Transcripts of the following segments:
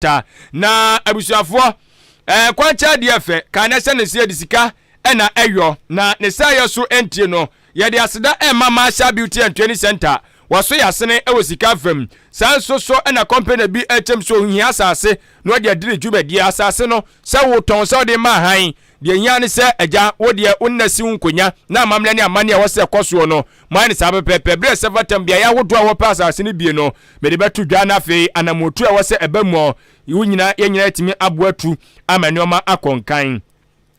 Ta na abusuafoɔ ɛɛ kwankyɛn adeɛ fɛ kan na ɛhyɛ ne sɛ yɛde sika ɛna ɛyɔ na ne sɛ yɛ so ntie no yɛde aseda ɛma Marshall Beauty and Training Center wɔso yɛasene ɛwɔ sika fam. Saa nso so ɛna company bi ɛkyɛm so ohia asase na ɔde adi ne dwumadie. Asase no sɛ wotɔn sɛ ɔde ma ahan deɛ hia ne sɛ agya wo deɛ wo nna si wo nkonya na amammerɛ ne amanneɛ a wɔsɛ ɛkɔ soɔ no mo ayɛ ne saa pɛpɛɛpɛ. Berɛ sɛ fatam beaeɛ ahodoɔ a wɔpɛ asase no bie no mede bɛto dwa na afei anammɔtu a ɛwɔ sɛ ɛba mu wo nyinaa yɛn nyinaa atumi aboa tu ama nneɛma akɔ nkan.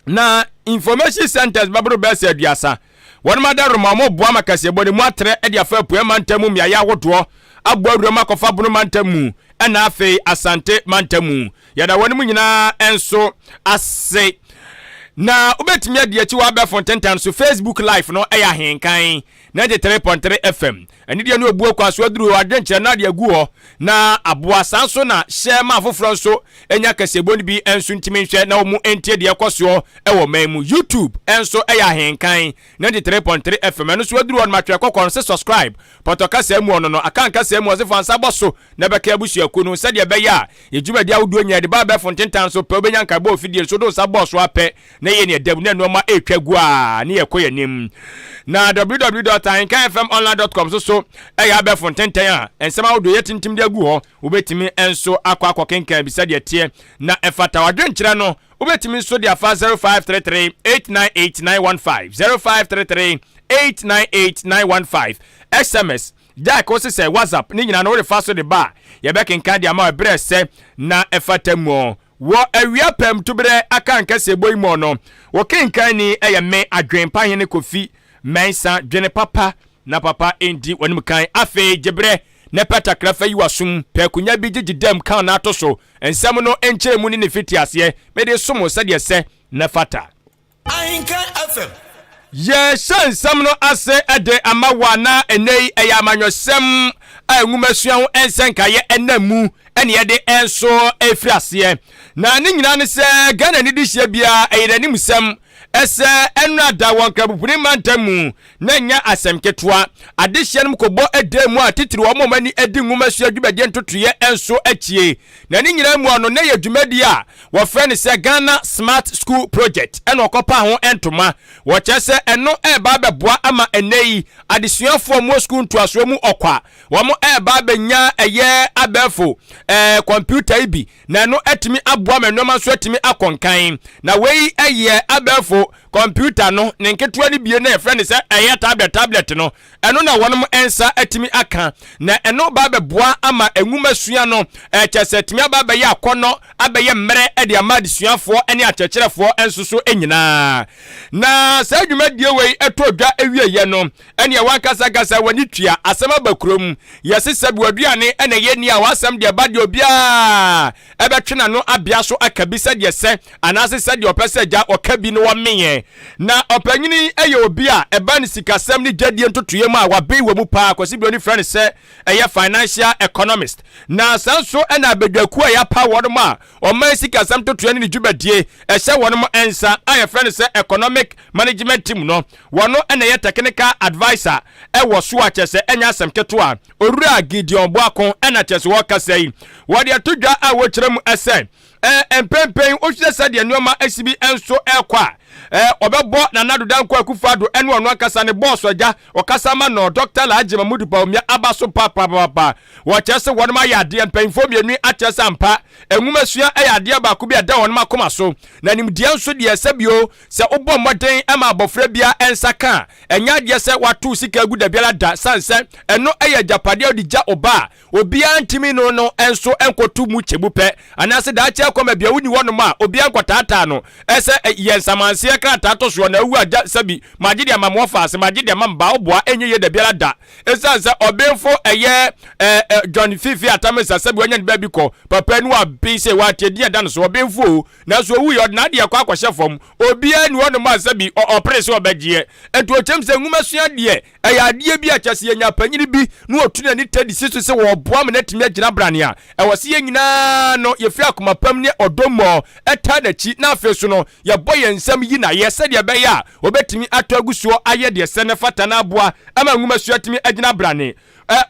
Na information centers bɛboro bɛyɛ sɛ 30 wɔn adaroma wɔn boa ma kaseɛbɔ ne mu atrɛ de afa apuɛ mantam mu mmeaeɛ ahodoɔ aboa wuram akɔfa Bono mantam mu ɛna afei Asante mantam mu. Yɛda wɔn mu nyinaa nso ase. Na wobɛtumi adi akyi wɔ abɛɛfo ntentan so. Facebook Live no ɛyɛ Ahenkan 93.3 FM. Ɛne deɛ no obuo kɔ aso aduru hɔ adwenkyerɛ no ade agu hɔ na aboa. Saa nso na hyɛ ma afoforɔ nso anya kaseɛbɔ no bi nso ntumi nhwɛ na wɔn ntie deɛ ɛkɔ soɔ ɛwɔ man mu. YouTube nso ɛyɛ Ahenkan 93.3 FM. Ɛno nso aduru hɔ no matwerɛ kɔkɔɔ no sɛ subscribe. Pɔtɔ kasa mu ɔno no aka nkasa mu ɔse fa nsa bɔ so na ɛbɛka abusuakuo no sɛdeɛ ɛbɛyɛ a yɛdwumadi ahodoɔ nyinaa de ba abɛɛfo ntentan so pɛ wobɛnya nkaebɔ ofidie so de wo nsa bɔɔ so apɛ na yɛ ne ɛdam na nneɛma ɛretwa gu a ne yɛkɔ yɛn anim. Na www.ahenkanfmonline.com so so ɛyɛ abɛɛfo ntentan a nsɛm ahodoɔ yɛtintim de agu hɔ. Wobɛtumi nso akɔ akɔkenkan bi sɛdeɛ teɛ na ɛfata wadwenkyerɛ no. Wobɛtumi nso de afa 0533 898 915, 0533 898 915. SMS jack wo sɛ WhatsApp ne nyinaa no wode fa so de ba a yɛbɛkenkan de ama ɛberɛ sɛ na ɛfata mu. Wɔ awia pɛm toberɛ aka nkɛseɛ bɔ yi mu no wɔkenkan ni ɛyɛ me Adwenpahene Kofi Mɛnsa. Dwene papa na papa ndi wɔnim kan. Afei gyeberɛ na pɛ takra fa yi wasom pɛ akonnwa bi gyegye dam kan na ato so nsɛm no nkyerɛ mu ne ne fiti aseɛ mede som sɛdeɛ sɛ na fata. Ahenkan FM. Yɛhyɛ nsɛm no ase de ama wo na ɛnɛ yi ɛyɛ amanyɔsɛm a nwumasua ho nsɛnkaeɛ ɛnam mu ɛne yɛde nso ɛfiri aseɛ. Na ne nyinaa ne sɛ Ghana ne de hyia biara ɛyɛ n'anim sɛm ɛsɛ ɛno ada wɔ Nkrabopuni mantam mu na nya asɛm ketewa. Adehyia no kɔbɔ ɛdan mu a titiri wɔn a ani adi nwumasua dwumadie ntotoeɛ nso akyie. Na ne nyinaa mu ano na yɛ dwumadie a wɔfrɛ no sɛ Ghana Smart School Project ɛna ɔkɔpa ho ntoma. Wɔkyerɛ sɛ ɛno ɛreba abɛboa ama ɛnɛ yi adesuafoɔ mu sukuu ntoasoɔ mu ɔkwa wɔn ɛreba abɛnya ɛyɛ abɛɛfo kɔmputa yi bi na ɛno atumi aboa ma nneɛma nso atumi akɔ nkan. Na wei ɛyɛ abɛɛfo kɔmputa no ne nketewa no bie na yɛfrɛ no sɛ ɛyɛ tablet no. Ɛno na wɔn nsa atumi aka na ɛno ba abɛboa ama nwoma sua no ɛkyɛ sɛ tumi aba abɛyɛ akɔnɔ abɛyɛ mmerɛ ɛde ama adesuafoɔ ne akyerɛkyerɛfoɔ nso so nyinaa. Na saa dwumadie wei ɛtɔ dwa awieɛ no ɛne wankasa w'ani tua asɛm aba kurom. Yɛse sɛ bi waduane ɛna ɛyɛ ni a wasɛm deɛ ba deɛ obiara ɛbɛtwe n'ano abea so aka bi sɛdeɛ sɛ anaasɛ sɛdeɛ ɔpɛ sɛ gya ɔka bi no wɔmeyɛ. Na ɔpanyini ɛyɛ obi a ɛba ne sikasɛm ne gyadie ntotoeɛ mu a wabɛn wɔ mu paa. Kwasi Broni frɛ no sɛ ɛyɛ financial economist. Na saa nso ɛna abadwakuo a yɛapa wɔn mu a ɔman sikasɛm ntotoeɛ ne ne dwumadie ɛhyɛ wɔn mu nsa a yɛfrɛ no sɛ Economic Management Team no wɔn ɛna ɛyɛ technical adviser ɛwɔ so a kyerɛ sɛ ɛnyɛ asɛm ketewa. Owura Gideon Boako ɛna kyerɛ sɛ wɔkasa yi wɔde ato dwa a wɔkyerɛ mu ɛsɛ mpɛmpɛn wohwɛ sɛdeɛ nneɛma asi bi nso ɛkɔ a ɔbɛbɔ Nana Addo Dankwa Akufo-Addo ɛne ɔno ankasa ne bɔɔso agya ɔkasa ma no Dr. Alhaji Mahmudu Bawumia aba so papaapa. Wɔkyerɛ sɛ wɔnom ayɛ adeɛ mpanyinfoɔ mmienu akyerɛ sɛ ampa nwoma sua ɛyɛ adeɛ baako bi a ɛda wɔnom akoma so na nimdeɛ nso deɛ sɛbio sɛ wobɔ mmɔden ma abɔfra bia nsa ka a ɛnyɛ adeɛ sɛ wato sika agu da biara da san sɛ ɛno ɛyɛ agyapadeɛ a wode gya ɔba a obiara ntumi no nso nkɔto mu kyɛmu pɛ anaasɛ daakye akɔma bia woni hɔnom a obiara nkɔtaataa no ɛsɛ yɛ nsamanseɛ krataa to soɔ na awu agya sɛbi magye deɛ ma moɔfa ase magye deɛ ma mba woboa ɛnyɛ yɛ da biara da. Ɛsiane sɛ ɔbenfo ɛyɛ John Fifi Atamesa sɛbi wanya ne baabi kɔ papa no waben sɛ watie din ɛda no so ɔbenfo o nanso owu yɛ ɔde n'adeɛ kɔ akɔhyɛ fam obiara ni hɔnom a sɛbi ɔpere sɛ ɔbɛgyeɛ. Nti ɔkyɛm sɛ nwoma sua deɛ ɛyɛ adeɛ bi a kyɛ sɛ yɛnya panyini bi na ɔtu n'ani tɛ de si so sɛ wɔboa ma no atumi agyina brane a ɛwɔ Ɛwɔ sɛ yɛn nyinaa no yɛfiri akoma pam ne ɔdɔ mu taa n'akyi na afei so no yɛbɔ yɛn nsam yi no ayɛ sɛdeɛ ɛbɛyɛ a ɔbɛtumi atɔ agu soɔ ayɛ deɛ ɛsɛ na ɛfata na aboa ama nwomasua atumi agyina brane.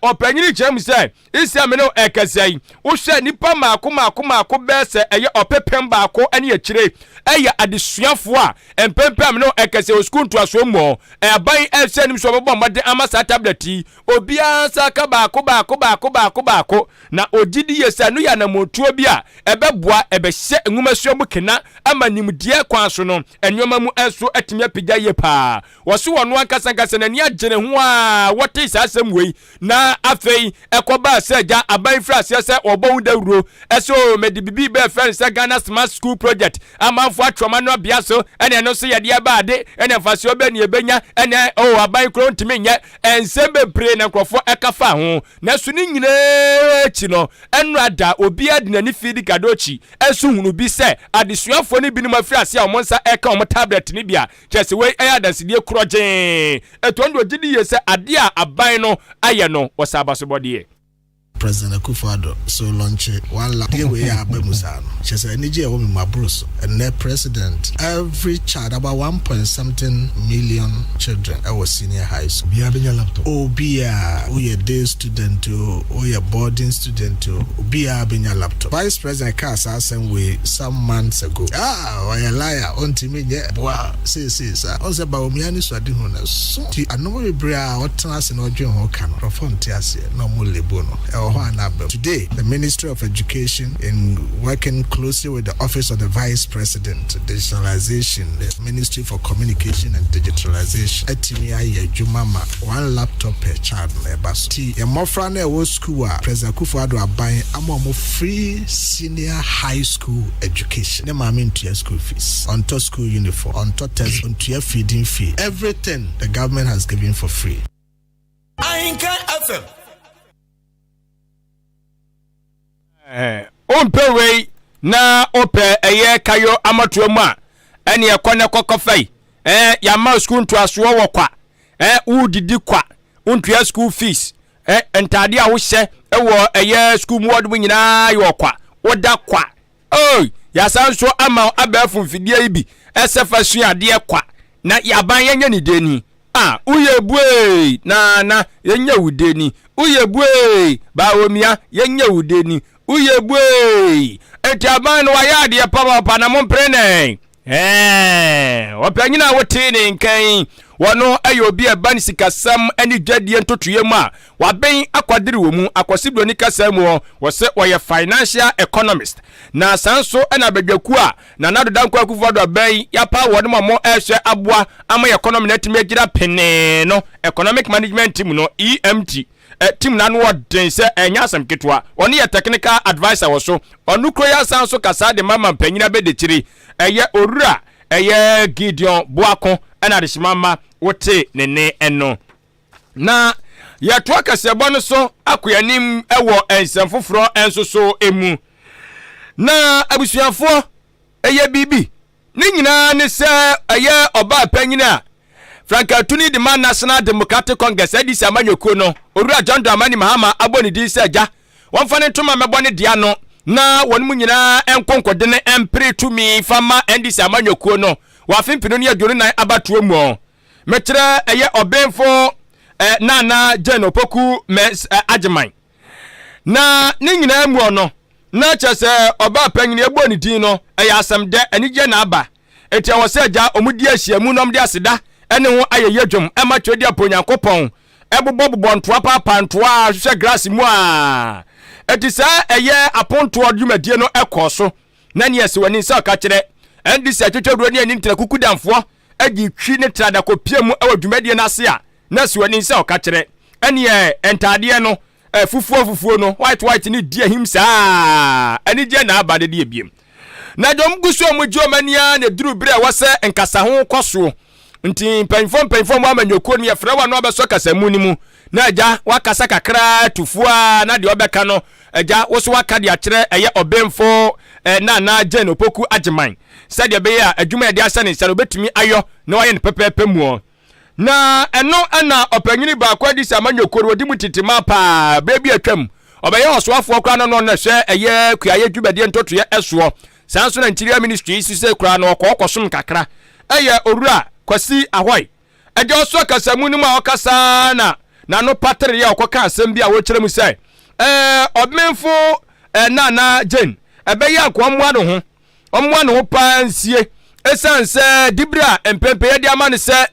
Ɔpanyin kyerɛ mu sɛ, Isi a me ne wo rekasa yi, wohwɛ nnipa mmaako mmaako mmaako bɛyɛ sɛ ɛyɛ 1,000 ne akyire ɛyɛ adesuafoɔ a mpɛmpɛ a me ne wo rekasa yi wɔ sukuu ntoasoɔ mu. Aban ɛrehwɛ anim sɛ wɔbɛbɔ mmɔden ama saa tablet yi obiara nsa aka baako baako baako baako baako, na ogye di yie sɛ ɛno yɛ anammɔntuo bi a ɛbɛboa ɛbɛhyɛ nwomasua mu kena ama nimdeɛ kwan so no nneɛma mu nso atumi apagya yie paa. Wɔse ɔno ankasa ankasa n'ani agye ne ho a wɔtee saa asɛm wei na afei ɛkɔbaa sɛ agya aban firi aseɛ sɛ wɔbɔ ho dawuro ɛsɛ o mede biribi bɛɛfrɛ no sɛ Ghana Smart School Project amanfoɔ atwerɛ ma no abea so ɛne ɛno nso yɛde ɛba ade ɛne mfasoɔ bɛ ne ɛbɛnya ɛne o aban kuro ntumi nyɛ nsɛm bebree na nkurɔfoɔ ɛka fa ho. Nanso ne nyinaa akyi no ɛnora da obiara de n'ani fii di Gadochi ɛnso hunu bi sɛ adesuafoɔ no binom afiri aseɛ a wɔn nsa ɛka wɔn tablet no bi a Kyerɛ sɛ wei yɛ adansedie korɔgyee. Ɛtoɔ no deɛ ɔgye di yie sɛ adeɛ a aban no ayɛ no wɔsɛ abasobɔdeɛ. President Akufo Addo so launche one lap deɛ wei a aba mu saa no kyerɛ sɛ anigye a ɛwɔ me mu aboro so. Ɛnnɛ President every child about one point something million children ɛwɔ senior high school. Obiara bɛnya laptop. Obiara, woyɛ day student o, woyɛ boarding student o, obiara bɛnya laptop. Vice President kaa saa asɛm wei some months ago. Ah! Ɔyɛ liar, ɔntumi nyɛ boa seesei saa. Ɔhu sɛ Bawumia anisoadehu no so nti anoma bebree a ɔtena ase na ɔdwen ho ka no nkurɔfoɔ nte aseɛ na ɔmo label no. Ɛwɔ hɔ a na aba mu. Today, the Ministry of Education in working closely with the Office of the Vice President, Digitalization, the Ministry for Communication and Digitalization atumi ayɛ adwuma ma one laptop per child no ɛba so. Nti yɛn mmɔfra no a ɛwɔ sukuu a President Akufo-Addo aban ama ɔmo free senior high school education. Ne maame ntua school fees, ɔntɔ school uniform, ɔntɔ text, ɔntua feeding fee, everything the government has given for free. Ahenkan FM. Wompɛ wei na wopɛ ɛyɛ kayo amatoa mu a, ɛne ɛkɔ ne kɔkɔfa yi. Ɛɛ yɛama sukuu ntoasoɔ wɔ kwa. Ɛɛ wodidi kwa, wontua school fees. Ɛɛ ntaade a wohyɛ wɔ ɛyɛ sukuu mu wɔdom nyinaa yɛ ɔkwa, woda kwa. Oi, yɛasan nso ama wo abɛɛfo mfidie yi bi sɛ fa sua adeɛ kwa, na yɛaban yɛnyɛ ne deni. Ah, woyɛ buee, Nana, yɛnyɛ wo deni. Woyɛ buee, Bawumia, yɛnyɛ wo deni. Woyɛ buee. Enti aban no wayɛ adeɛ papaapa na mompere nɛn. Ɛɛ, ɔpanyin a wotee ne nka yi, wɔno yɛ obi a ɛba ne sikasɛm ne dwadie ntotoeɛ mu a, waben akwadere wɔ mu. Akwasi Broni kasa mu hɔ, wɔse ɔyɛ financial economist. Na saa nso na abadwakuo a Nana Addo Dankwa Akufo-Addo abɛn yi, yɛapaw wɔn ma wɔrehwɛ aboa ama yɛn economy no atumi agyina penee no, Economic Management Team no, EMT. Team no ano ɔden sɛ ɛnyɛ asɛm ketewa. Ɔno yɛ technical adviser wɔ so. Ɔno kuro yi asan nso kasa de ma mampanyin abɛdikyiri. Ɛyɛ Owura ɛyɛ Gideon Boako ɛna adehyema mma wotee ne nne ɛno. Na yɛtoa kaseɛbɔ no so akɔ anim ɛwɔ nsɛm foforɔ nso so mu. Na abusuafoɔ ɛyɛ biribi Ne nyinaa ne sɛ ɛyɛ ɔbaa panyin a frankaatuni de ma National Democratic Congress, NDC, amanyɔkuo no, Owura John Dramani Mahama abɔ ne din sɛ agya, wɔmfa ne ntoma mmɛbɔ ne dea no na wɔn mu nyinaa nko nkodene mpere tumi fa ma NDC amanyɔkuo no wɔ afe 2024 abatoɔ mu. Mekyerɛ ɛyɛ ɔbenfo eh, Nana Jane Opoku Mens eh, Agyeman. Na ne nyinaa mu no, na kyerɛ sɛ ɔbaa panyin ɛbɔ ne din no, ɛyɛ asɛm dɛ, anigyeɛ na aba. Enti ɛwɔ sɛ agya wɔn di ahyiamu na wɔn de aseda ne ho ayɛyie dwom ɛma Twɛdi Onyankopɔn, ɛbobɔ bobɔ ntoa paapaa ntoa hwehwɛ grass mu a. Enti saa ɛyɛ apontoɔ dwumadie no ɛkɔɔ so. Na nea ɛsɛ w'ani sɛ ɔka kyerɛ NDC atwetwɛduro ne anim tena kukudamfoɔ de twi ne trada kɔpie mu wɔ dwumadie no ase a, na ɛsɛ w'ani sɛ ɔka kyerɛ ɛneɛ ntaadeɛ no fufuo fufuo no white white ne di ahim saa anigyeɛ na aba de deɛ biem. Na dwom gu so a wɔgye wɔn ani ara na ɛduru berɛ a ɛwɔ sɛ nkasaho kɔ soɔ. Nti mpanyinfoɔ mpanyinfoɔ mu amanyɔkuo no yɛfrɛ wɔn a wɔabɛsɔ kasamu no mu na agya wakasa kakra tu fo a na deɛ ɔbɛka no agya wo so waka de akyerɛ ɛyɛ ɔbenfo eh, Nana Jane Opoku Agyeman sɛdeɛ ɛbɛyɛ a adwuma a yɛde ahyɛ ne nsa no obɛtumi ayɔ na wayɛ no pɛpɛɛpɛ muɔ. Na ɛno na ɔpanyini baako adi sɛ amanyɔkuo no wɔdi mu tete maa paa berɛ bi atwam. Ɔbɛyɛ ɔsoafoɔ koraa no no na hwɛ ɛyɛ kuayɛ dwumadie ntotoeɛ ɛsoɔ. Saa nso na Interior Ministry yi sisei koraa no ɔkɔɔ kɔsom kakra. Ɛyɛ Owura Kwasi Ahwoi. Ɛdeɛ ɔso akasamu no mu a ɔkasa na n'ano patereeɛ a ɔkɔka asɛm bi a wɔkyerɛ mu sɛ ɛɛ ɔbenfo ɛɛ Nana Jane ɛbɛyɛ anka ɔmmoa ne ho ɔmmoa ne ho paa nsie ɛsiane sɛ dibere a mpɛmpɛ yɛde ama no sɛ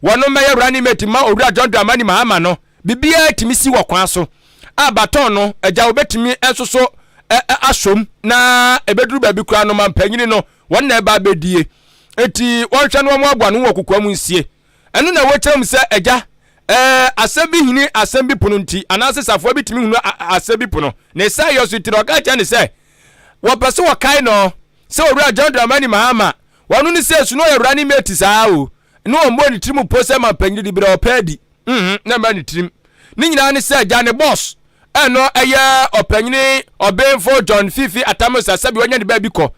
wɔno mmɛyɛ running mate ma Owura John Dramani Mahama no biribiara tumi si wɔ kwan so a baton no agya wɔbɛtumi nso so asom na ɛbɛduru baabi koraa no ma mpanyini no wɔn na ɛba abɛdie enti wɔnhwɛ no wɔn aboa no wɔ kokoa mu nsie. Ɛno na wɔkyerɛ mu sɛ agya ɛɛ asɛm bi hini asɛm bi pono nti anaasɛ safoa bi tumi hunu asɛm bi pono ne saa yɛ so nti na ɔka kyerɛ ne sɛ wɔpɛ sɛ wɔkae no sɛ Owura John Dramani Mahama wɔno ne sɛ su no ɔyɛ running mate saa o ne ɔmmɔ ne tirim po sɛ ma mpanyini de berɛ ɔpɛ adi mhm na mma ne tirim ne nyinaa ne sɛ agya ne boss ɛno ɛyɛ ɔpanyini ɔbenfo John Fifi Atamosa sɛbi wanya ne baabi kɔ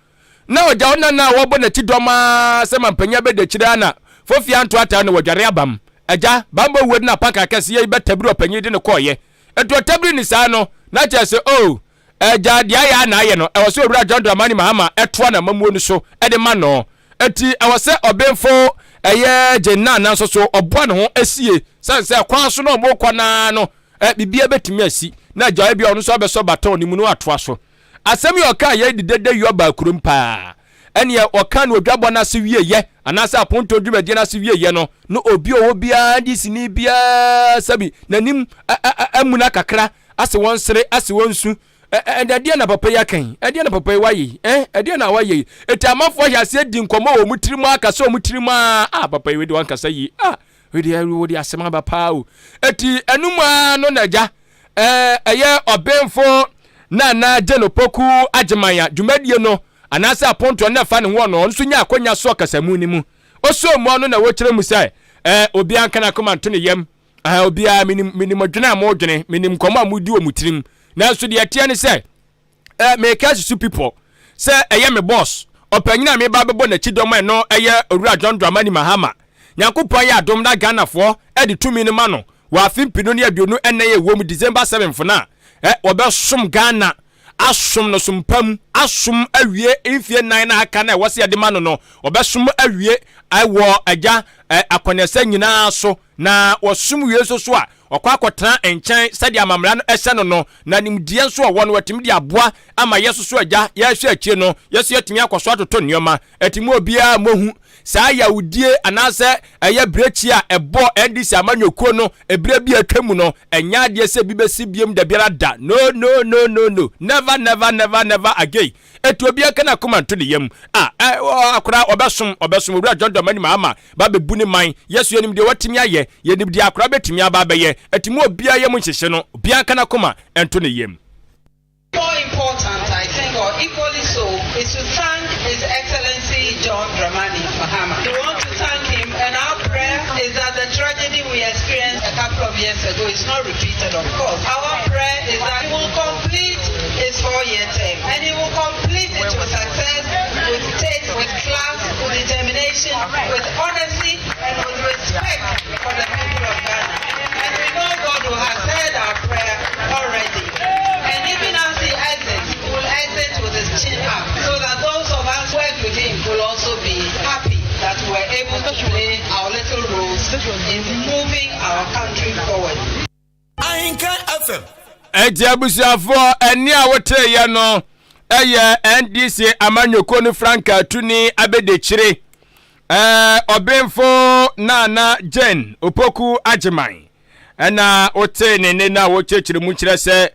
na ɔgya ɔna no a wɔbɔ n'akyi dɔm ara sɛ mampanyin abɛdi akyire ara na Fofia anto ataa no wɔdware abam. Agya, bammɔ wuo de n'apanka kɛseɛ yi bɛtabiri ɔpanyin de no kɔeɛ. Enti ɔtabiri no saa no, na kyerɛ sɛ oh, agya, deɛ ayɛ a na ayɛ no, ɛwɔ sɛ Owura John Dramani Mahama toa n'amammuo no so de ma no. Enti ɛwɔ sɛ ɔbenfo ɛyɛ Jane Nana nso so ɔboa ne ho sie, sane sɛ kwan so na wɔrekɔ no ara no, biribiara bɛtumi asi, na agya ebia ɔno nso abɛsɔ baton no mu na watoa so. Asɛm yi a ɔkaa yei de dede yɔ baa kurom paa. Ɛneɛ ɔkaa no odwabɔ no ase wieeɛ anaasɛ apontoɔ dwumadie no ase wieeɛ no, na obi a ɔwɔ biara de sini biara sɛbi n'anim amuna kakra ase wɔnsere ase wɔnsu. Ɛnde ɛdeɛn na papa yi aka yi? Ɛdeɛn na papa yi wayɛ yi? Ɛn, ɛdeɛn na wayɛ yi? Enti amanfoɔ ahyɛ aseɛ di nkɔmmɔ wɔ wɔn tirim ara kasa wɔn tirim ara. Ah, papa yi wei deɛ wankasa yie. Ah, wei deɛ wode asɛm aba paa o. Enti ɛno mu ara no na agya ɛyɛ ɔbenfo Nana Jane Opoku Agyemang a dwumadie no anaasɛ apontoɔ no na ɛfa ne ho ɔno ɔno nso nya akwanya so ɔkasamu no mu. Ɔsoo mu ɔno na wɔkyerɛ mu sɛ ɛɛ obiara nka n'akoma nto ne yam. Ɛɛ obiara menim menim adwene a modwene, menim nkɔmmɔ a modi wɔ mo tirim. Nanso deɛ ɛteɛ ne sɛ Eh, meka asusu people sɛ ɛyɛ me boss, ɔpanyin a meba abɛbɔ n'akyi dɔm a ɛno ɛyɛ Owura John Dramani Mahama. Nyankopɔn ayɛ adom na Ghanafoɔ de tumi no ma no wɔ afe mpenu ne 24 a ɛwɔ mu December 7th no a, eh, wɔbɛsom Ghana, asom no som pa mu, asom awie mfie nnan no a aka no a ɛwɔ sɛ yɛde ma no no, wɔbɛsom awie wɔ agya eh, akɔneasa nyinaa so. Na wɔsom wie nso so a, ɔkɔ akɔtena nkyɛn sɛdeɛ amammara no hyɛ no no, na nimdeɛ nso a ɔwɔ no, watumi de aboa ama yɛn nso so agya, yɛrehwɛ akyire no, yɛn nso yɛatumi akɔ so atoto nneɛma. Enti mo obiara mmɔ hu. Saa yawdie anaasɛ ɛyɛ birekyie a ɛbɔɔ NDC amanyɔkuo no ɛberɛ bi a atwa mu no, ɛnyɛ adeɛ sɛ bi bɛsi biom dabiara da. No, no, no, no, no. Never, never, never, never again. Enti obiara nka n'akoma nto ne yam. A, ɛ, akora, ɔbɛsom, ɔbɛsom Owura John Dramani Mahama ba bɛbu ne man. Yɛ so yɛnim deɛ watumi ayɛ, yɛnim deɛ akora bɛtumi aba abɛyɛ. Enti mo obiara yam nhyehye no, obiara nka n'akoma nto ne yam. More important, I think, or equally so, is to thank His Excellency John Dramani Mahama. We want to thank him, and our prayer is that the tragedy we experienced a couple of years ago is not repeated, of course. Our prayer is that he will complete his four-year term, and he will complete it with success, with taste, with class, with determination, with honesty, and with respect for the people of Ghana. And we know God will have heard our prayer already. And even as he exits, he will exit with his chin up, so that those of us who work with him will also be happy that we were able to play our little roles in moving our country forward. Ahenkan FM. Enti abusuafoɔ, ɛnne a woteeɛ no yɛ NDC amanyɔkuo no frankaatuni abɛdiakyire, Ɔbenfo Nana Jane Opoku Agyeman. Ɛna wotee ne nne no a wɔkyerɛkyerɛ mu kyerɛ sɛ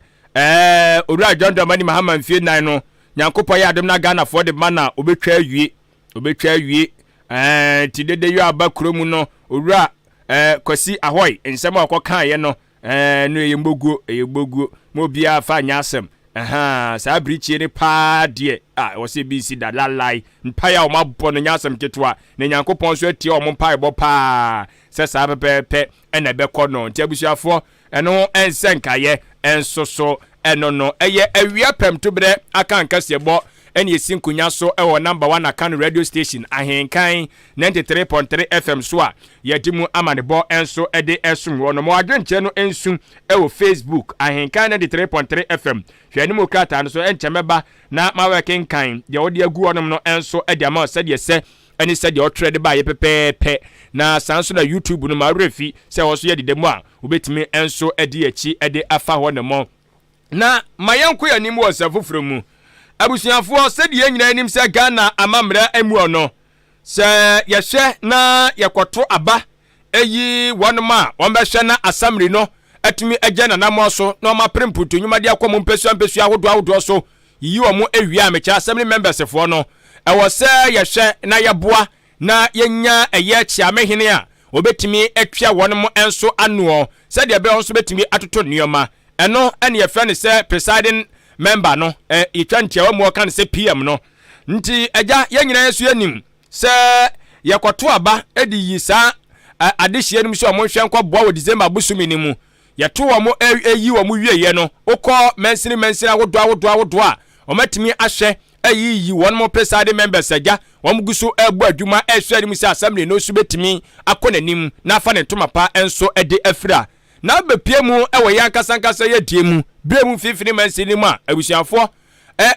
Owura John Dramani Mahama mfie nnan no, Nyankopɔn yɛ adom na Ghanafoɔ de ma no a, ɔbɛtwa awie. Ɔbɛtwa awie. Nti dede yɔ aba kuro mu no, Owura Eh, Kwasi Ahoy, nsɛm a ɔkɔ kaeɛ no, eh, no ɛyɛ mboguo, ɛyɛ mboguo. Ma obiara fa nyɛ asɛm. Ahaa, saa birikyie no paa deɛ, ah, ɛwɔ sɛ ebi nsi da, lalai. Mpaeɛ a wɔn abɔ no nyɛ asɛm ketewa, na Nyankopɔn nso atie wɔn mpaebɔ paa, sɛ saa pɛpɛɛpɛ ɛna ɛbɛkɔ no. Nti abusuafoɔ, ɛno ɛnsɛ nkaeɛ nso so, ɛno no, ɛyɛ awia pɛmtoberɛ aka nkaseɛbɔ. ɛne ɛsi nkonya so ɛwɔ number one Akan radio station Ahenkan 93.3 FM so a yɛde mu amanebɔ nso de ɛsom wɔ no. Mo adwenkyerɛ no nsu ɛwɔ Facebook Ahenkan 93.3 FM. Hwɛ anim krataa no so, ɛnkyɛ mɛba na mawɛkenkan deɛ wɔde agu hɔnom no nso de ama sɛdeɛ sɛ ɛne sɛdeɛ ɔtwerɛ de baayɛ pɛpɛɛpɛ. Na saa nso na YouTube no ma werɛ fi sɛ wɔ so yɛ deda mu a wobɛtumi nso de akyi de afa hɔ ne mɔ. Na ma yɛnkɔ yɛn anim wɔ nsɛm foforɔ mu. Abusuafoɔ, sɛdeɛ yɛn nyinaa anim sɛ Ghana amammerɛ mu no, sɛ yɛhwɛ na yɛkɔto aba eyi wɔnom a wɔn bɛhwɛ na assembly no atumi agya nanamoa so na wɔn apere mputu nnwuma de akɔ mu mpɛsua mpɛsua ahodoɔ ahodoɔ so yiyi wɔn awia a mekyerɛ assembly members foɔ no, ɛwɔ sɛ yɛhwɛ na yɛboa na yɛnya ɛyɛ kyiamehene a wɔbɛtumi atwa wɔn nso anoɔ sɛdeɛ ɛbɛyɛ wɔn nso bɛtumi atoto nneɛma. Ɛno ɛne yɛfrɛ no sɛ presiding member no. Yɛtwa ntiawa mu ɔka no sɛ PM no. Nti agya, yɛn nyinaa nso yɛnim sɛ yɛkɔto aba de yi saa adehyia no mu sɛ ɔmo nhwɛ nkɔboa wɔ December bosomi no mu. Yɛto wɔn eyi wɔn wieɛ no, wokɔ mansini mansini ahodoɔ ahodoɔ ahodoɔ a, wɔn atumi ahwɛ ayiyi wɔn mo presiding members. Agya, wɔn gu so ɛrebɔ adwuma ɛrehwɛ anim sɛ assembly no nso bɛtumi akɔ n'anim na afa ne ntoma pa nso de afira. Na abɛpie mu ɛwɔ yɛn ankasa ankasa yɛ die mu bere mu mfimfini mansini mu a, abusuafoɔ,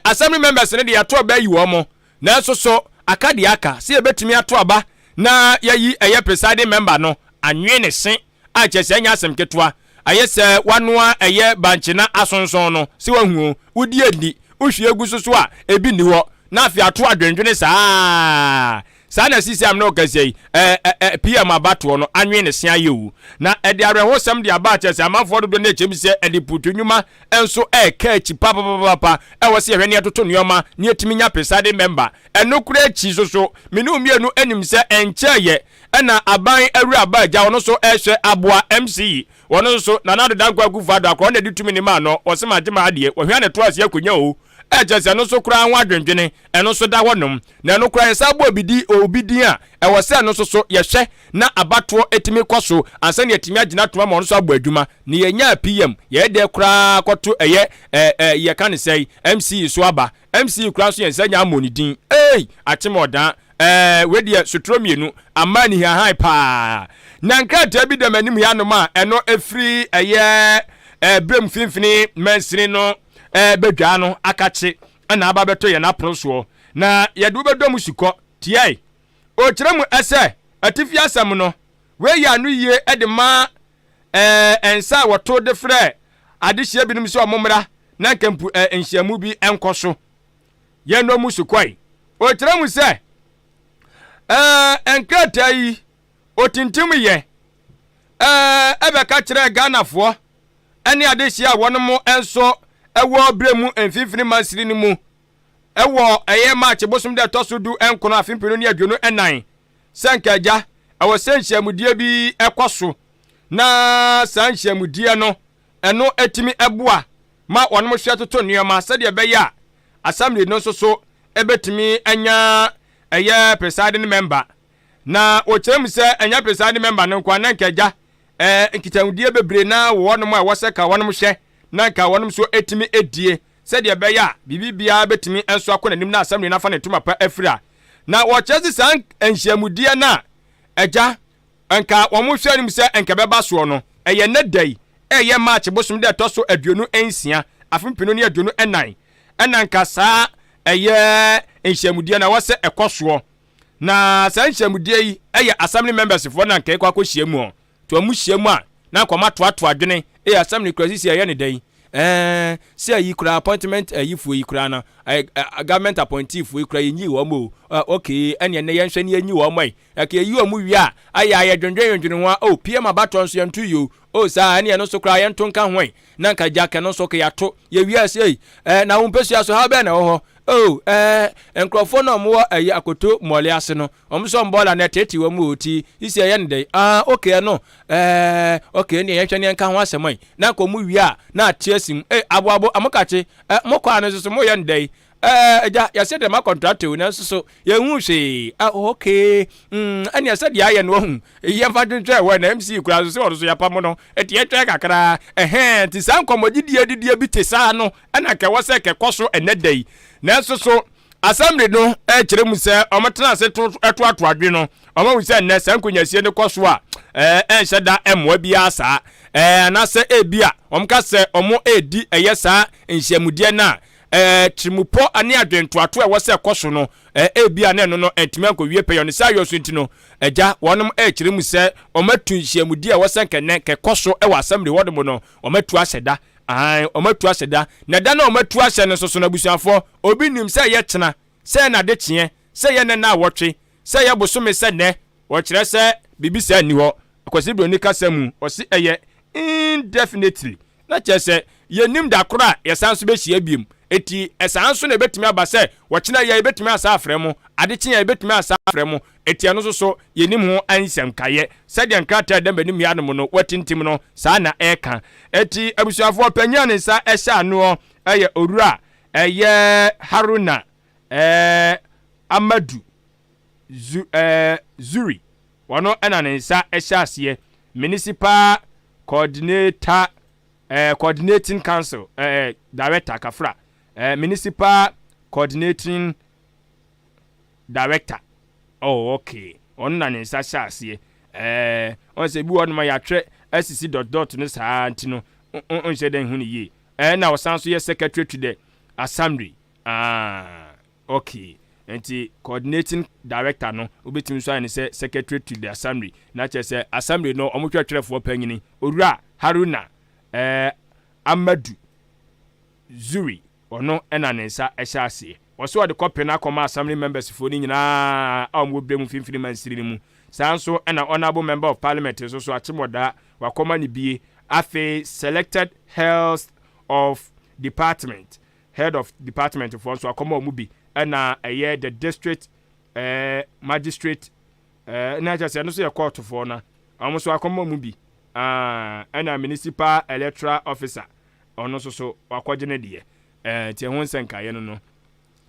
assembly members no de yɛato aba ayi wɔn mo, nanso so aka deɛ aka sɛ yɛbɛtumi ato aba na yɛyi ɛyɛ presiding member no anwe ne se a kyerɛ sɛ ɛnyɛ asɛm ketewa. Ayɛ sɛ wanoa ɛyɛ bankyena asonson no sɛ wahu o, wodi adi wohwie gu so so a ebi nni hɔ na afei ato adwendwene saa saa na sisi am na ɔkasa yi ɛɛ ɛ PM abatoɔ no anwe ne se ayɛ o. Na ɛde awerɛhosɛm de aba akyerɛ sɛ amanfoɔ dodoɔ no akyɛm sɛ ɛde putu nnwuma nso ɛɛka akyi papapapa. Ɛwɔ sɛ yɛhwɛ ne yɛtoto nneɛma ne yɛtumi nya presiding member. Ɛno kora akyi so so mene mmienu anim sɛ ɛnkyɛɛ yɛ ɛna aban awura aba agya ɔno nso ɛhwɛ aboa MC wɔn nso Nana Addo Dankwa Akufo Addo akorɔ na ɛde tumi ne maa no wɔsɛ ma agye ma adeɛ wɔhwɛ ne to ase akonnwa o. Ɛkyɛ sɛ ɛno nso koraa ho adwendwene ɛno nso da hɔnom na ɛno koraa yɛsa bɔ obi di obi din a ɛwɔ sɛ ɛno nso so yɛhwɛ na abatoɔ etumi kɔ so ansa na yɛtumi agyina toma ma ɔno nso abɔ adwuma. Na yɛnya PM, yɛyɛ dɛ koraa kɔto ɛyɛ ɛɛ ɛɛ yɛka ne sɛ MC so aba. MC koraa nso yɛn nsa nya amɔ ne din ei akyem ɔdan wei deɛ sotoro mmienu ama ne hiahan paa. Na nkrataa bi dam anim hanom a ɛno efiri ɛyɛ brem mfimfini mansini no bɛdwaa no akakye ɛna aba bɛtɔ yɛn apono soɔ na yɛde wobɛdɔ mu sukɔ tiae. Ɔkyerɛ mu ɛsɛ atifi asɛm no wei yɛ ano yie ɛde ma nsa a wɔto de frɛ adehyia binom sɛ ɔmo mmra na nkampu nhyiamu bi nkɔ so. Yɛn no mu sukɔe. Ɔkyerɛ mu sɛ nkrataa yi otintim yɛ ɛbɛka kyerɛ Ghanafoɔ ɛne adehyia a wɔn nso ɛwɔ berɛ mu mfimfini mansini no mu ɛwɔ ɛyɛ March bosom dɛ ɛtɔ so 19 afe 2024 sɛ nka agya ɛwɔ sɛ nhyiamudie bi ɛkɔ so, na saa nhyiamudie no ɛno etumi ɛboa ma wɔn hwɛ toto nneɛma sɛdeɛ ɛbɛyɛ a assembly no nso so ɛbɛtumi anya ɛyɛ presiding member. Na wɔkyerɛ mu sɛ ɛnyɛ presiding member no nko a, na nka agya nkitahodie bebree na wɔ wɔnom a ɛwɔ sɛ ka wɔnom hwɛ na nka wɔnom nso etumi edie sɛdeɛ ɛbɛyɛ a biribi biara bɛtumi nso akɔ n'anim na assembly no afa ne ntoma pa afiri a. Na wɔkyerɛ sɛ saa nhyiamudie no a agya nka wɔn hwɛ anim sɛ nka bɛba soɔ no, ɛyɛ nnɛ da yi, ɛyɛ March bosom dɛ ɛtɔ so 26 afe 2024, ɛna nka saa ɛyɛ nhyiamudie na ɛwɔ sɛ ɛkɔ soɔ. Na saa nhyiamudie yi ɛyɛ assembly members foɔ na nka ɛkɔ akɔhyia mu ɔ to ɔmo hyia mu a na nkɔmɔ atoato adwene ɛyɛ assembly kura sisi ɛyɛ ne dɛn sɛ ayi kura appointment ayifoɔ yi kura no ɛɛ government appointee foɔ yi kura yɛnyi wɔn o. Okay, ɛnneɛ ne yɛnhwɛ ne yɛnyi wɔn yi ɛka yɛyi wɔn wie a ayɛ ayɛ dwendwen dwendwen ho a o PM abatoɔ nso yɛnto yi o o saa ɛnneɛ no nso kura yɛnto nka ho yi na nka gya kɛ no nso ka yɛato yɛwie ase yi na wɔn mpɛsua so ha bɛn na ɛwɔ hɔ o nkurɔfoɔ na wɔwɔ ɛyɛ akoto mmɔle ase no, wɔn nso bɔɔla na ɛtete wɔn mu ti sisi ɛyɛ no dɛ. Ah, okay, no okay, ne yɛhwɛ ne yɛnka ho asɛm yi na nka wɔn wie a na ate asi mu aboabo amokakye mo kɔ ano nso so mo yɛ no dɛ. Agya, yɛsɛ dɛm akɔntrate o, nanso so yɛnhu hwee. Ah, okay, ɛnea sɛ deɛ ayɛ no wahu yɛmfa twentwɛn wɔ na MC kura so sɛ ɔno so yɛapam no ɛti yɛtwɛn kakra ɛhɛn. Nti saa nkɔmmɔgyidie didie bi te saa no ɛna kɛwɔ sɛ kɛkɔ so ɛnɛ da yi, nanso so Assembly no kyerɛ mu sɛ wɔtena ase to toatoa adwene no, wɔahu sɛ nnɛ saa nkonyasie no kɔ so a, ɛnhyɛ da mmoa biara saa. Anaasɛ ebi a wɔka sɛ wɔredi ɛyɛ saa nhyiamudeɛ no a, tirimupɔ ne adwentoato a ɛwɔ sɛ ɛkɔ so no, ebi a na ɛno no antumi ankɔwie pɛyɛ. Ne saa yɔ so nti no, agya, wɔnom rekyerɛ mu sɛ wɔatu nhyiamudie a ɛwɔ sɛ nka nnɛ nka ɛkɔ so wɔ assembly hɔnom no, wɔatu ahyɛ da. Aane, wɔatu ahyɛ da. Na da no a wɔatu ahyɛ no nso so no, abusuafoɔ, obi nnim sɛ ɛyɛ kyena, sɛ ɛyɛ n'adekyeɛ, sɛ ɛyɛ nnɛ nnawɔtwe, sɛ ɛyɛ bosome, sɛ nnɛ. Wɔkyerɛ sɛ biribi saa nni hɔ. Kwasi Broni kasa mu, ɔse ɛyɛ indefinitely, na kyerɛ sɛ yɛnnim da koro a yɛsan nso bɛhyia biom. Enti saa nso na ɛbɛtumi aba sɛ ɔkyena yi a yɛbɛtumi asan afrɛ mo, adekyeɛ a yɛbɛtumi asan afrɛ mo. Enti ɛno nso so yɛnnim ho nsɛmkaeɛ. Sɛdeɛ nkrataa a ɛda m'anim yi anom no wɔatintim no, saa na ɛreka. Enti abusuafoɔ, panin a ne nsa hyɛ anoɔ yɛ Owura ɛyɛ Haruna ɛɛ Amadu Zu ɛɛ Zuri. Ɔno na ne nsa hyɛ aseɛ. Municipal Coordinator ɛɛ Coordinating Council ɛɛ Director Kafra ɛɛ Municipal Coordinating Director. Oh okay, ɔno na ne nsa hyɛ aseɛ. Ɛɛ ɔn sɛ ebi wɔ hɔnom a yɛatwerɛ asisi dot dot no saa nti no nhyɛ da nhu no yie. Ɛɛ na ɔsan nso yɛ Secretary to the Assembly. Ah okay, nti Coordinating Director no wobɛtumi nso ayɛ no sɛ Secretary to the Assembly. Na kyerɛ sɛ Assembly no wɔn twerɛtwerɛfoɔ panyini, Owura Haruna ɛɛ Amadu Zuri. Ɔno na ne nsa hyɛ aseɛ. Ɔse ɔde kɔpe no akɔma Assembly members foɔ no nyinaa a wɔwɔ Bremu mfimfini mansini no mu. Saa nso na Honourable Member of Parliament nso so Akyemɔdaa wakɔma no bie. Afei Selected Health of Department, Head of Department foɔ nso wakɔma wɔn bi. Ɛna ɛyɛ the District eh, Magistrate eh, na kyerɛ sɛ ɛno nso yɛ kɔɔtofoɔ no wɔn nso akɔma wɔn bi. Ah, ɛna Municipal Electoral Officer ɔno nso so wakɔgye ne deɛ. Ɛɛ nti ɛho nsɛnkaeɛ no no.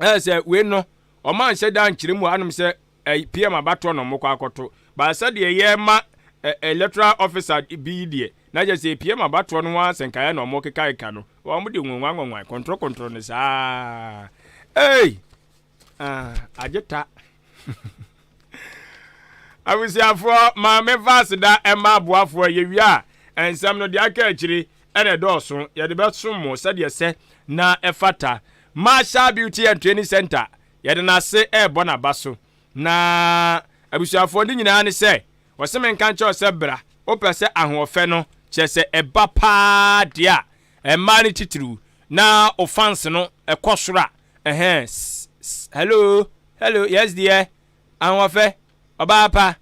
Ɛɛ sɛ wei no ɔma nhyɛ da nkyerɛ mu anom sɛ ɛɛ PM abatoɔ na ɔmo kɔ akɔto. Ba sɛdeɛ yɛma ɛ electoral officer bi yi deɛ na kyerɛ sɛ PM abatoɔ no ho asɛnkaeɛ na ɔmo kekakeka no. Wɔn de nwanwa nwanwa kɔntoro kɔntoro no saa. Ei! Ah, agye ta. Abusuafoɔ, ma memfa aseda mma aboafoɔ. Yɛwie a, nsɛm no, deɛ aka akyire na ɛdɔɔso. Yɛde bɛsom mo sɛdeɛ ɛsɛ na ɛfata. Marshall Beauty and Training Center, yɛde n'ase rebɔ n'aba so. Na abusuafoɔ, ne nyinaa ne sɛ, wɔse menka nkyerɛ wo sɛ bra, wopɛ sɛ ahoɔfɛ no, kyerɛ sɛ ɛba paa deɛ a, mmaa no titiriw, na wo fans no kɔ soro a, ɛhɛn, hello, hello, yes dear, Ahoɔfɛ, ɔbaa pa,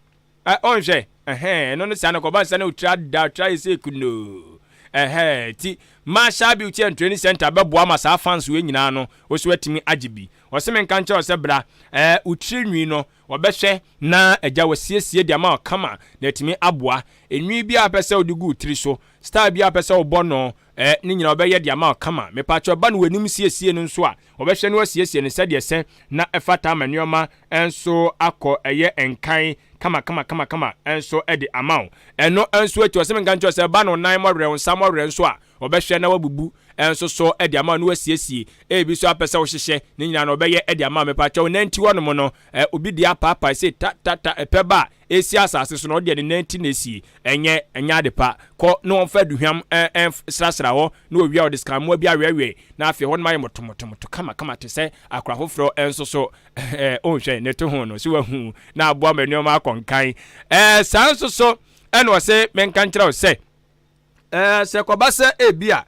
ɛ, ɔnhwɛ, ɛhɛɛ, ɛno ne saa no kɔba nsa na otiri ada, otiri ayɛ sɛ kunoo, ɛhɛɛ, ti Marshall Beauty and Training Center bɛboa ma saa fans wei nyinaa no, wo so atumi agye bi. Ɔse menka nkyerɛ wo sɛ bra, ɛ, wo tiri nwi no, wɔbɛhwɛ na agya wasiesie de ama wo kama na atumi aboa. Nwi biara a wopɛ sɛ wode gu wo tiri so, style biara a wopɛ sɛ wobɔ no, ɛ, ne nyinaa wɔbɛyɛ de ama wo kama. Mepakyɛw, ɛba no w'anim siesie no nso a, Wɔbɛhwɛ na wɔasiesie no sɛdeɛ ɛsɛ na ɛfata ama nneɛma nso akɔ ɛyɛ nkan kamakamakamakama nso de ama wo. Ɛno nso akyi, ɔsɛ menka nkyerɛ wo sɛ ɛba no nan mmɔwerɛ, wo nsa mmɔwerɛ nso a, wɔbɛhwɛ na wɔabubu nso so de ama wo na wɔasiesie. Ebi nso apɛ sɛ wohyehyɛ, ne nyinaa no wɔbɛyɛ de ama wo. Mepakyɛ wo nanti hɔnom no, obi deɛ apaapae sei ta ta ta, ɛpɛ ba a ɛsi asase so no, ɔde ne nan ti na ɛsie. Ɛnyɛ, ɛnyɛ ade pa. Kɔ na wɔmfa aduhwam nsrasra hɔ, na wɔwie a wɔde sikamoa bi aweɛweɛ, na afei hɔnom ayɛ mɔtomɔtomoto kamakama te sɛ akora foforɔ nso so. Ɛɛ, wonhwɛ ne to ho no, so wahu, na aboa ma nneɛma akɔ nkan. Ɛɛ, saa nso so ɛna ɔse menka nkyerɛ wo sɛ, Ɛɛ, sɛ ɛkɔba sɛ ebia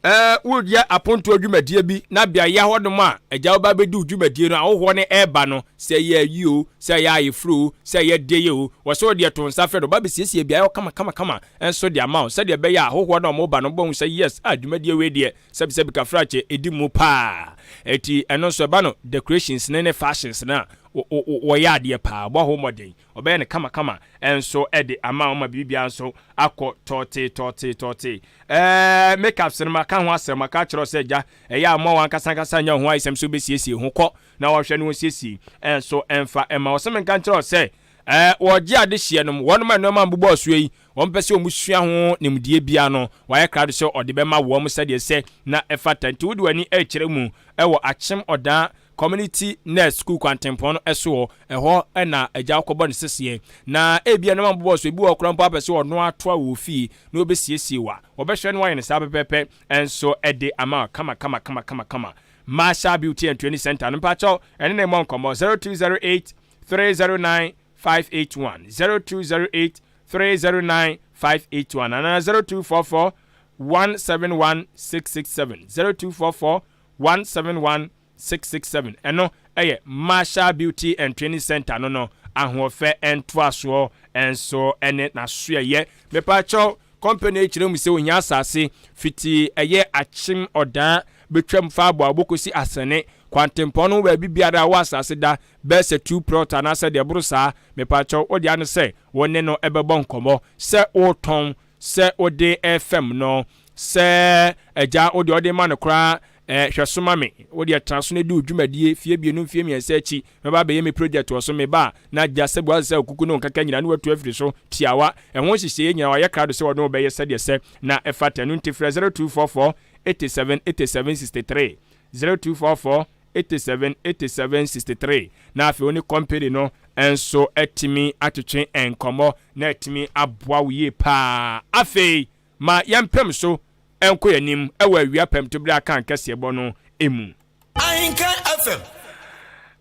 ɛɛ woreyɛ apontoɔ dwumadie bi na beaeɛ hɔnom a agya wo ba bɛdi wo dwumadie no ahohoɔ no ɛreba no, sɛ ɛyɛ ayi o, sɛ ɛyɛ ayeforo o, sɛ ɛyɛ deɛ o, wɔ sɛ wodeɛ to nsa frɛ no, ɔba bɛsiesie beaeɛ hɔ kama kama kama nso de ama wo sɛdeɛ ɛbɛyɛ a ahohoɔ no a wɔreba no wɔbɛhu sɛ yes, ah dwumadie wei deɛ sɛbisɛbi kafrakyɛ ɛdi mu paa. Enti ɛno nso ɛba no decorations ne ne fashions no a wɔyɛ adeɛ paa, wɔbɔ ho mmɔden. Ɔbɛyɛ no kamakama nso de ama wo ma biribiara nso akɔ tɔɔtee tɔɔtee tɔɔtee. Ɛɛ makeups no maka ho asɛm, maka akyerɛ wo sɛ gya ɛyɛ a mma w'ankasa ankasa nyɛ wo ho ayesɛm sɛ wobɛsiesie ho kɔ na wɔhwɛ no wɔnsiesie nso mfa mma wo. Sɛ menka nkyerɛ wo sɛ ɛɛ wɔgye adehyeɛ nom, wɔnom a nneɛma mbobɔɔ soɔ yi wɔn pɛ sɛ wɔn sua ho nimdeɛ biara no wayɛ krado sɛ ɔde bɛma wɔn sɛdeɛ sɛ na ɛfata. Nti wode w'ani rekyerɛ mu wɔ Akyem Ɔdaa. Community Nurse School kwantempɔn no soɔ, ɛhɔ na agya wokɔbɔ no seseɛ. Na ebia nneɛma bobɔ so, ebi wɔ hɔ koraa mpo apɛ sɛ ɔno atoa wɔ fie na ɔbɛsiesie wo a, wɔbɛhwɛ na wɔayɛ no saa pɛpɛɛpɛ nso de ama wo kama kama kama kama kama. Marshall Beauty and Training Center no, mpakyɛw ɛne ne mmɔ nkɔmmɔ 0208 309 581, 0208 309 581 anaa 0244 171 667, 0244 171 667. Ɛno yɛ Marshall Beauty and Training Center no ahoɔfɛ ntoasoɔ nso ne n'asoɛyɛ. Mepaakyɛw, company yi kyerɛ mu sɛ ohia asase fiti ɛyɛ Akyem Ɔdaa bɛtwam fa Aboabo kɔsi Asene kwantempɔn no ho baabi biara a wɔ asase da bɛyɛ sɛ 2 plot anaasɛ deɛ ɛboro saa. Mepaakyɛw, wo dea ne sɛ wo ne no bɛbɔ nkɔmmɔ sɛ woretɔn, sɛ wode refɛm no, sɛ agya wo deɛ ɔde ma no koraa. Hwɛ so ma me, wo deɛ tena so na di wo dwumadie, fie 2 mfie 3 akyi mɛba abɛyɛ me project wɔ so. Meba a na agya sɛ bua sɛ okuku ne wo nkaka nyinaa na watu afiri so tiawa. Ɛho nhyehyɛeɛ nyinaa wayɛ krado sɛ ɔne wo bɛyɛ sɛdeɛ sɛ na ɛfata. Ɛno nti frɛ 0244 87 87 63, 0244 87 87 63, na afei wo ne company no nso atumi atwetwe nkɔmmɔ na atumi aboa wo yie paa. Afei ma yɛmpem so nkɔ yɛn anim wɔ awia pɛmto berɛ aka nkɛseɛbɔ no mu. Ahenkan FM.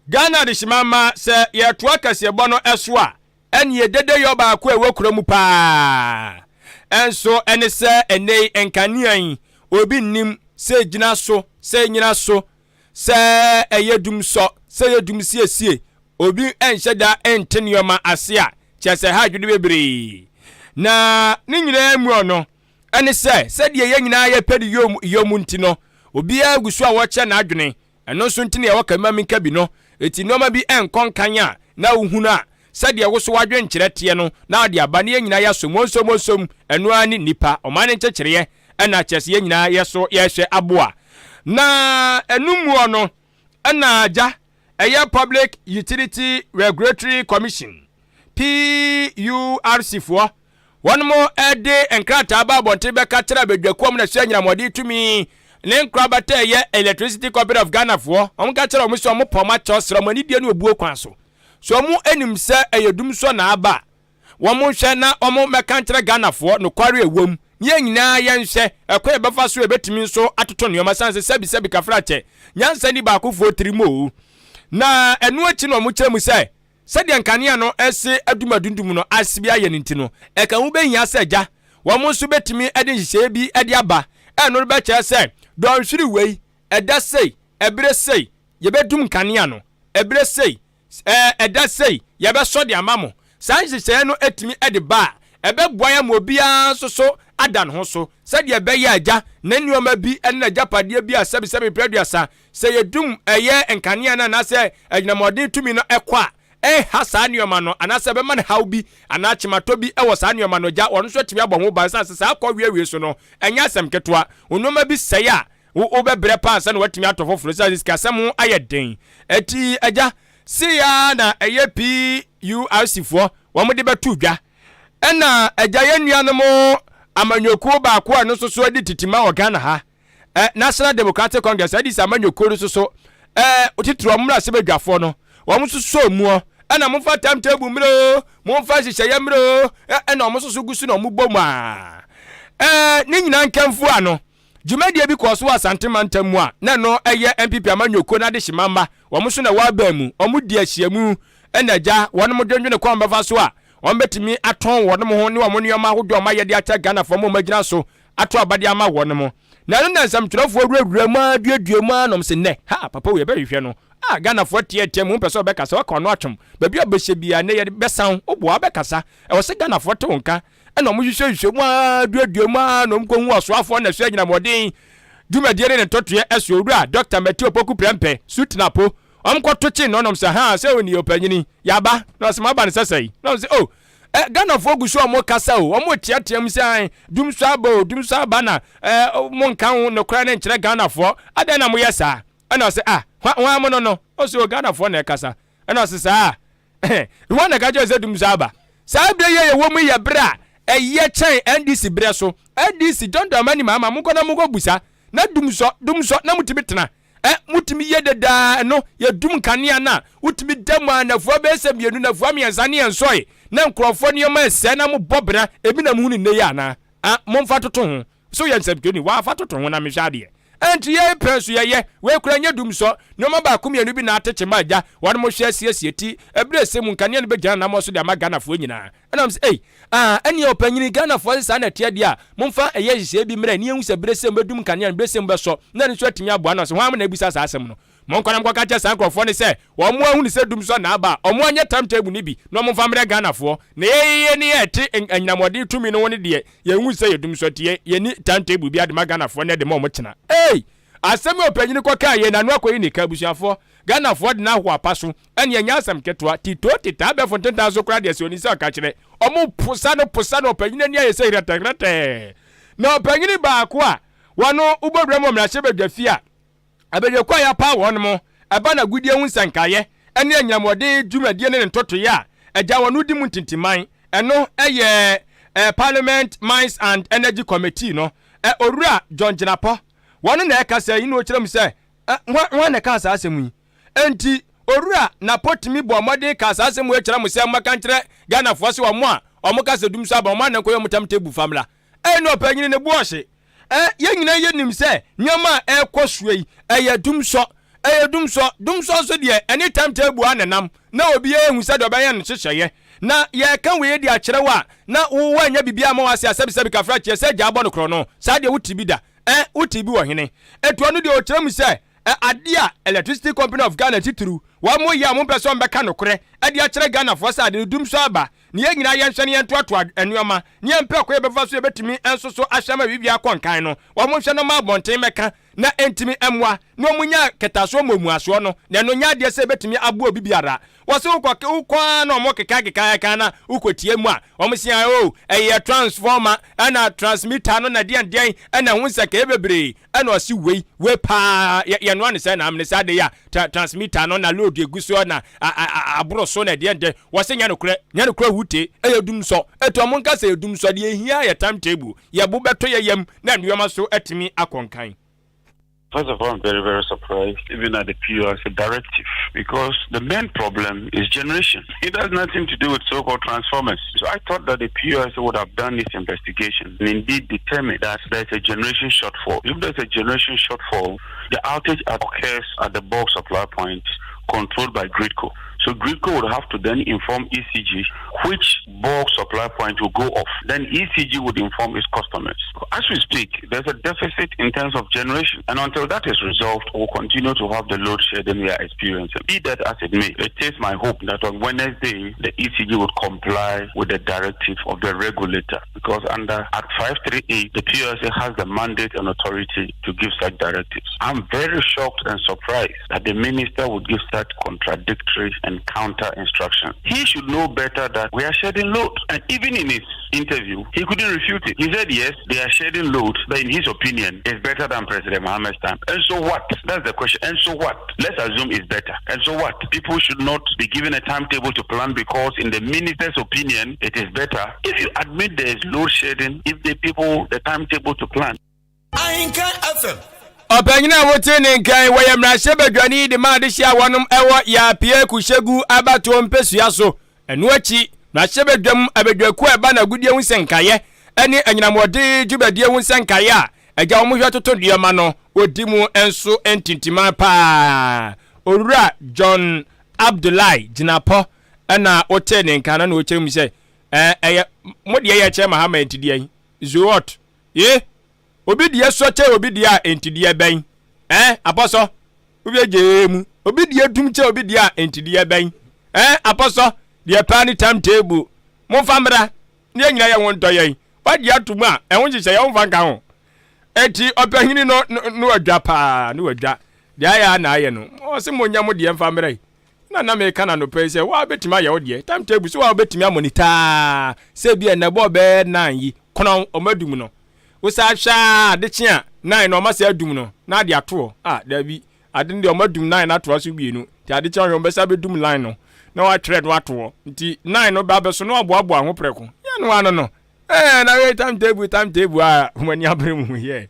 Ghana adehyema mma, sɛ yɛtoa kɛseɛbɔ no so a, ɛneɛ dedeyɔ baako a ɛwɔ kuro mu paa nso ɛne sɛ ɛnnɛ yi nkanea yi obi nnim sɛ ɛgyina so, sɛ ɛnyina so, sɛ ɛyɛ dum sɔ, sɛ ɛyɛ dum siesie. Obi nhyɛ da nte nneɛma ase a, kyerɛ sɛ ha adwene bebree. Na ne nyinaa mu no ɛne sɛ sɛdeɛ yɛn nyinaa yɛpɛ de yom yom nti no, obiara gu so a wɔkyɛ n'adwene. Ɛno nso nti na yɛwɔ kama minka bi no. Eti nneɛma bi nkɔ nkan a na wohunu a, sɛdeɛ wo so w'adwenkyerɛ teɛ no na wode aba na yɛn nyinaa yɛasom wɔnsom wɔnsom. Ɛno ara ne nnipa ɔman no nkyekyereɛ, ɛna kyerɛ sɛ yɛn nyinaa yɛso yɛhwɛ aboa. Na ɛno muɔ no ɛna agya ɛyɛ Public Utility Regulatory Commission, PURC foɔ, wɔn mo de nkrataa ba abɔnten bɛka kyerɛ abadwakuo mu na ɛsɛ anyinamɔden tumi ne nkorabata ɛyɛ Electricity Company of Ghana foɔ. Wɔn ka kyerɛ wɔn sɛ wɔn pɔm akyɛw srɛ wɔn anidie ne obuo kwan so so wɔn anim sɛ ɛyɛ dum so na aba. Wɔn nhwɛ na wɔn mmɛka nkyerɛ Ghanafoɔ nokware a ɛwɔ mu ne yɛn nyinaa yɛnhwɛ ɛkwan a yɛbɛfa so a yɛbɛtumi nso atoto nneɛma sane sɛ sɛbi sɛbi kafra kyɛ nyansa ni baakofoɔ tirim o. Na ɛno akyi na wɔn kyerɛ mu sɛ sɛdeɛ nkanea no ɛse adum adundum no ase bi ayɛ no nti no, ɛka ho bɛhia sɛ gya wɔn nso bɛtumi de nhyehyɛeɛ bi de aba. Ɛno no bɛkyerɛ sɛ dɔnhwere wei, ɛda sei, ɛberɛ sei, yɛbɛdum nkanea no, ɛberɛ sei, ɛda sei, yɛbɛsɔ de ama mo. Saa nhyehyɛeɛ no atumi de ba a, ɛbɛboa yɛn ma obiara nso so ada ne ho so sɛdeɛ ɛbɛyɛ agya na nneɛma bi ne n'agyapadeɛ bi a sɛbisɛbi mprɛ aduasa sɛ yɛdum ɛyɛ nkanea no anaasɛ agyinamɔden tumi no ɛkɔ a, ɛnha saa nneɛma no anaasɛ ɛbɛma no haw bi anaa kyematɔ bi ɛwɔ saa nneɛma no gya wɔn nso atumi abɔ ho ban. Sane sɛ saa kɔ wiewie so no ɛnyɛ asɛm ketewa. Nneɛma bi sɛe a, wobɛbrɛ paa sɛ na watumi atɔ foforɔ sɛ sikasɛm ho ayɛ den. Ɛti agya sei na ɛyɛ PURC foɔ wɔn de bɛto dwa. Ɛna agya yɛn nuanom amanyɔkuo baako a ɛno nso so adi titima wɔ Ghana ha, National Democratic Congress, ɛde sɛ amanyɔkuo no nso so titiri wɔn mmarahyɛ badwafoɔ no, wɔn nso so muɔ ɛna momfa timetable mmerɛ o, momfa nhyehyɛeɛ mmerɛ o, ɛna wɔn nso so gu so na wɔn bɔ mu a ne nyinaa nkamfo ano. Dwumadie bi kɔɔ so wɔ Asante mantam mu a na ɛno ɛyɛ NPP amanyɔkuo no adehyema mma. Wɔn nso na ɛwɔ aban mu. Wɔn di ahyiamu ɛna agya wɔn dwendwene kwan bɛfa so a wɔn bɛtumi atɔn wɔn ho ne wɔn nneɛma ahodoɔ a wɔn ayɛ de akyɛ Ghanafoɔ ma wɔn agyina so ato aba de ama wɔn mo. Na ɛno na nsɛmtwerɛfoɔ wurawura mu a duadua mu a nom sɛ nnɛ ha papa wei ɛbɛhwehwɛ no a Ghanafoɔ teɛteɛ mu mpɛ sɛ ɔbɛkasa waka ɔno atwom baabi a ɔbɛhyɛ biara nnɛ yɛde bɛsan woboa wobɛkasa ɛwɔ sɛ Ghanafoɔ te wo nka. Ɛna wɔn hwehwɛ mu a duadua mu a na wɔn kɔhu ɔsoafoɔ na ɛso agyinamɔden dwumadie ne ne ntotoeɛ ɛso owura Dr. Matthew Opoku Prempeh Sutenapo. Wɔn kɔto kye no ɔnom sɛ ha sɛ oni ɔpanyini yaba na ɔsɛ maba no sɛsɛe na ɔsɛ oh Ghanafoɔ gu so a wɔn kasa o, wɔn teatea mu sɛ dum so aba o, dum so aba na mo nka ho nokorɛ ne nkyerɛ Ghanafoɔ, adɛn na moyɛ saa? Ɛna ɔsɛ ah hwan mo no ɔsɛ o Ghanafoɔ na ɛkasa. Ɛna ɔsɛ saa wɔn na ɛka kyerɛ sɛ dum so aba. Saa berɛ yi a yɛwɔ mu yɛ berɛ a ɛyɛ kyɛn NDC berɛ so. NDC John Dramani Mahama monkɔ na monkɔ busa na dum sɔ na motumi tena. Ɛ motumi yɛ dedaa ɛno yɛdum nkanea no a wotumi da mu a nnafua bɛyɛ sɛ mmienu nnafua mmiɛnsa ne yɛnsɔe na nkurɔfoɔ nneɛma ɛsɛe na mobɔ bra ebi na muhunu nnɛ yi anaa? A momfa toto ho. So yɛ nsɛmtwerɛni? Waa fa toto ho na mehwɛ adeɛ. Ɛnti yɛn pɛ nso yɛyɛ. Wei koraa nyɛ dumsɔ. Nneɛma baako mmienu bi na atekye ma agya. Wɔnom hwɛ asiesie ti. Ɛberɛ ɛsɛ mu nkanea no bɛgyina anammɔn so de ama Ghanafoɔ nyinaa. Ɛna wɔn sɛ ei, ah, ɛneɛ ɔpanyini, Ghanafoɔ se saa na ɛteɛ deɛ a, momfa ɛyɛ nhyehyɛeɛ bi mmra na yɛnhu sɛ berɛ sɛ mobɛdum nkanea no, berɛ sɛ mobɛsɔ, na ɛno nso atumi aboa. Ɛna wɔse hwan mo na abisa saa asɛm no? Monkɔ na monkɔka nkyerɛ saa nkurɔfoɔ no sɛ wɔn ahunu sɛ dumsɔ na aba a, wɔn anyɛ time table no bi na wɔmfa mmrɛ Ghanafoɔ. Na yɛn ne yɛte anyinamɔden tumi no ho no deɛ, yɛnhu sɛ yɛ dumsɔ nti yɛn yɛnni time table biara de ma Ghanafoɔ nnɛ de ma wɔn kyena. Ei! Asɛm yi ɔpanyini kɔkaa yei n'ano akɔyi ne ka abusuafoɔ. Ghanafoɔ de no ahoa pa so. Ɛnneɛ ɛnyɛ asɛm ketewa. Titoo tetaa abɛɛfo ntentan so koraa deɛ sɛ ɔni sɛ ɔka kyerɛ. Wɔn posa no posa no ɔpanyini ani ayɛ sɛ hirɛtɛhirɛtɛɛ. Na ɔpanyini baako a wɔno wobɔwura mu wɔ mmarahyɛbadwafie a Abadwakuo a yɛapaw wɔn mo ɛba no agodie ho nsɛnkaeɛ ne anyinamɔden dwumadie ne ne ntotoeɛ a agya wɔn di mu ntintiman, ɛno yɛ Parliament Mines and Energy Committee no, Owura John Jinapor, wɔn na ɛkasa yi na ɔkyerɛ mu sɛ, Hwan na ɛkaa saa asɛm yi? Enti Owura Napɔ tumi bɔɔ mmɔden kaa saa asɛm wei kyerɛ mo sɛ mommɛka nkyerɛ Ghanafoɔ sɛ wɔn a wɔka sɛ dum so aba wɔn a na nkɔyɛ wɔn tam table fa mmra. Ɛnna ɔpanyini ne bo ɔhye. Ɛ, yɛn nyinaa yɛnim sɛ nneɛma a ɛrekɔ soɔ yi, ɛyɛ dumsɔ. Ɛyɛ dumsɔ. Dumsɔ nso deɛ, ɛne time table ara na ɛnam, na obiara hu sɛdeɛ ɔbɛyɛ ne nhyehyɛeɛ. Na yɛreka wei de akyerɛ wo a, na wo woannya biribiara amma w'ase a, sɛbisɛbi kafra kyeɛ sɛ gyaa bɔ no korɔno. Saa deɛ wote bi da? Ɛ, wote bi wɔ hene? Ɛti ɔno deɛ ɔkyerɛ mu sɛ, ɛ, adeɛ a Electricity Company of Ghana titiriw, wɔn yɛ a wɔmpɛ sɛ wɔbɛka nokorɛ de akyerɛ Ghanafoɔ sɛ ade no dumsɔ aba, Na yɛn nyinaa yɛnhwɛ na yɛntoatoa nneɛma, na yɛmpɛ kwan a yɛbɛfa so yɛbɛtumi nso so ahwɛ ama biribiara akɔ nkan no. Wɔnhwɛ no mma abɔnten mmɛka na ɛntumi mmoa, na wɔnya kɛtɛasoɔ mmuamuasoɔ no, na ɛno nyɛ adeɛ sɛ ɛbɛtumi aboa obi biara. Wɔse wokɔ wokɔ ara na wɔkeka keka na wokɔtie mu a, wɔse a oh, ɛyɛ transformer ɛna transmitter no na deɛn deɛn ɛna ɛho nsɛnkaeɛ bebree. Ɛna ɔse wei wei paa yɛ yɛnoa no sɛ na amene saa de a tra transmitter no na load egu soɔ na a a a aboro so na ɛdeɛ ndɛ wɔse nyɛ nokorɛ nyɛ nokorɛ wute ɛyɛ dum sɔ ɛti ɔmo nka sɛ ɛdum sɔ deɛ ehia yɛ time table yɛ bo bɛtɔ yɛ yam na nnoɔma so atumi akɔ nkan. First of all, I'm very, very surprised, even at the PURC directive, because the main problem is generation. It has nothing to do with so-called transformers. So I thought that the PURC would have done this investigation and indeed determined that there's a generation shortfall. If there's a generation shortfall, the outage occurs at the bulk supply point controlled by Gridco. So Gridco would have to then inform ECG which bulk supply point will go off. Then ECG would inform its customers. As we speak, there's a deficit in terms of generation. And until that is resolved, we'll continue to have the load shedding we are experiencing. Be that as it may, it is my hope that on Wednesday, the ECG would comply with the directive of the regulator because under Act 538, the PRC has the mandate and authority to give such directives. I'm very shocked and surprised that the minister would give such contradictory and counter instructions. He should know better that we are shedding load. And even in his interview, he couldn't refute it. He said, yes, they are shedding load, but in his opinion, it's better than President Mohammed's time. And so what? That's the question. And so what? Let's assume it's better. And so what? People should not be given a timetable to plan because, in the minister's opinion, it is better. If you admit there is load shedding, if the people the timetable to plan. Ahenkan FM. Ɔpanyin a wote ne nka yi, wɔyɛ mmarahyɛbadwani de ma adehye a wɔnom wɔ Yapie Kushegu abatoɔ mpesua so. Ɛno akyi, mmarahyɛbadwam abadwakuo a ɛba no agodie ho nsɛnkaeɛ ne anyinamɔden dwumadie ho nsɛnkaeɛ a agya wɔn hwɛ toto nneɛma no, ɔdi mu nso ntintiman paa. Owura John Abdullai Gyinapɔ na wotee ne nka no na ɔkyerɛ mu sɛ, ɛyɛ mo deɛ yɛ kyerɛ Mahama nti deɛn? Zuot. Ye! Obi deɛ sɔ kyɛ obi deɛ a enti deɛ bɛn? Eh, apɔsɔ, wobɛ gyee mu. Obi deɛ dum kyɛ obi deɛ a enti deɛ bɛn? Eh, apɔsɔ, deɛ paa ne time table. Momfa mmra, ne yɛn nyinaa yɛ ho ntɔ yɛn. Wagye ato mu a, ɛho nhyehyɛeɛ womfa nka ho. Enti ɔpanyini no, no, no wadwa paa, no wadwa. Deɛ ayɛ a na ayɛ no. Ɔse monyɛ mo deɛ mfa mmra yi. Na na meka no anɔpa yi sɛ, woa wobɛtumi ayɛ wo deɛ. Time table, sɛ woa wobɛtumi amonitaa sɛ bi a ɛnɛ bɔɔ bɛyɛ nine yi, kɔnɔn, ɔmo adum no. Wosan hwɛ ara ade kye a, nine no ɔmo asɛ adum no, na ade ato hɔ. Ah, daabi, ade no deɛ ɔmo adum nine no atoa so mmienu, nti ade kye a ɔhwɛ ɔmo bɛsa abɛdum line no, na wɔatwerɛ no ato hɔ. Nti nine no ba abɛso na wɔaboaboa ho prɛko. Yɛ no ano no. Ɛɛ, na wei time table, time table a wɔn ani abere mu yɛ.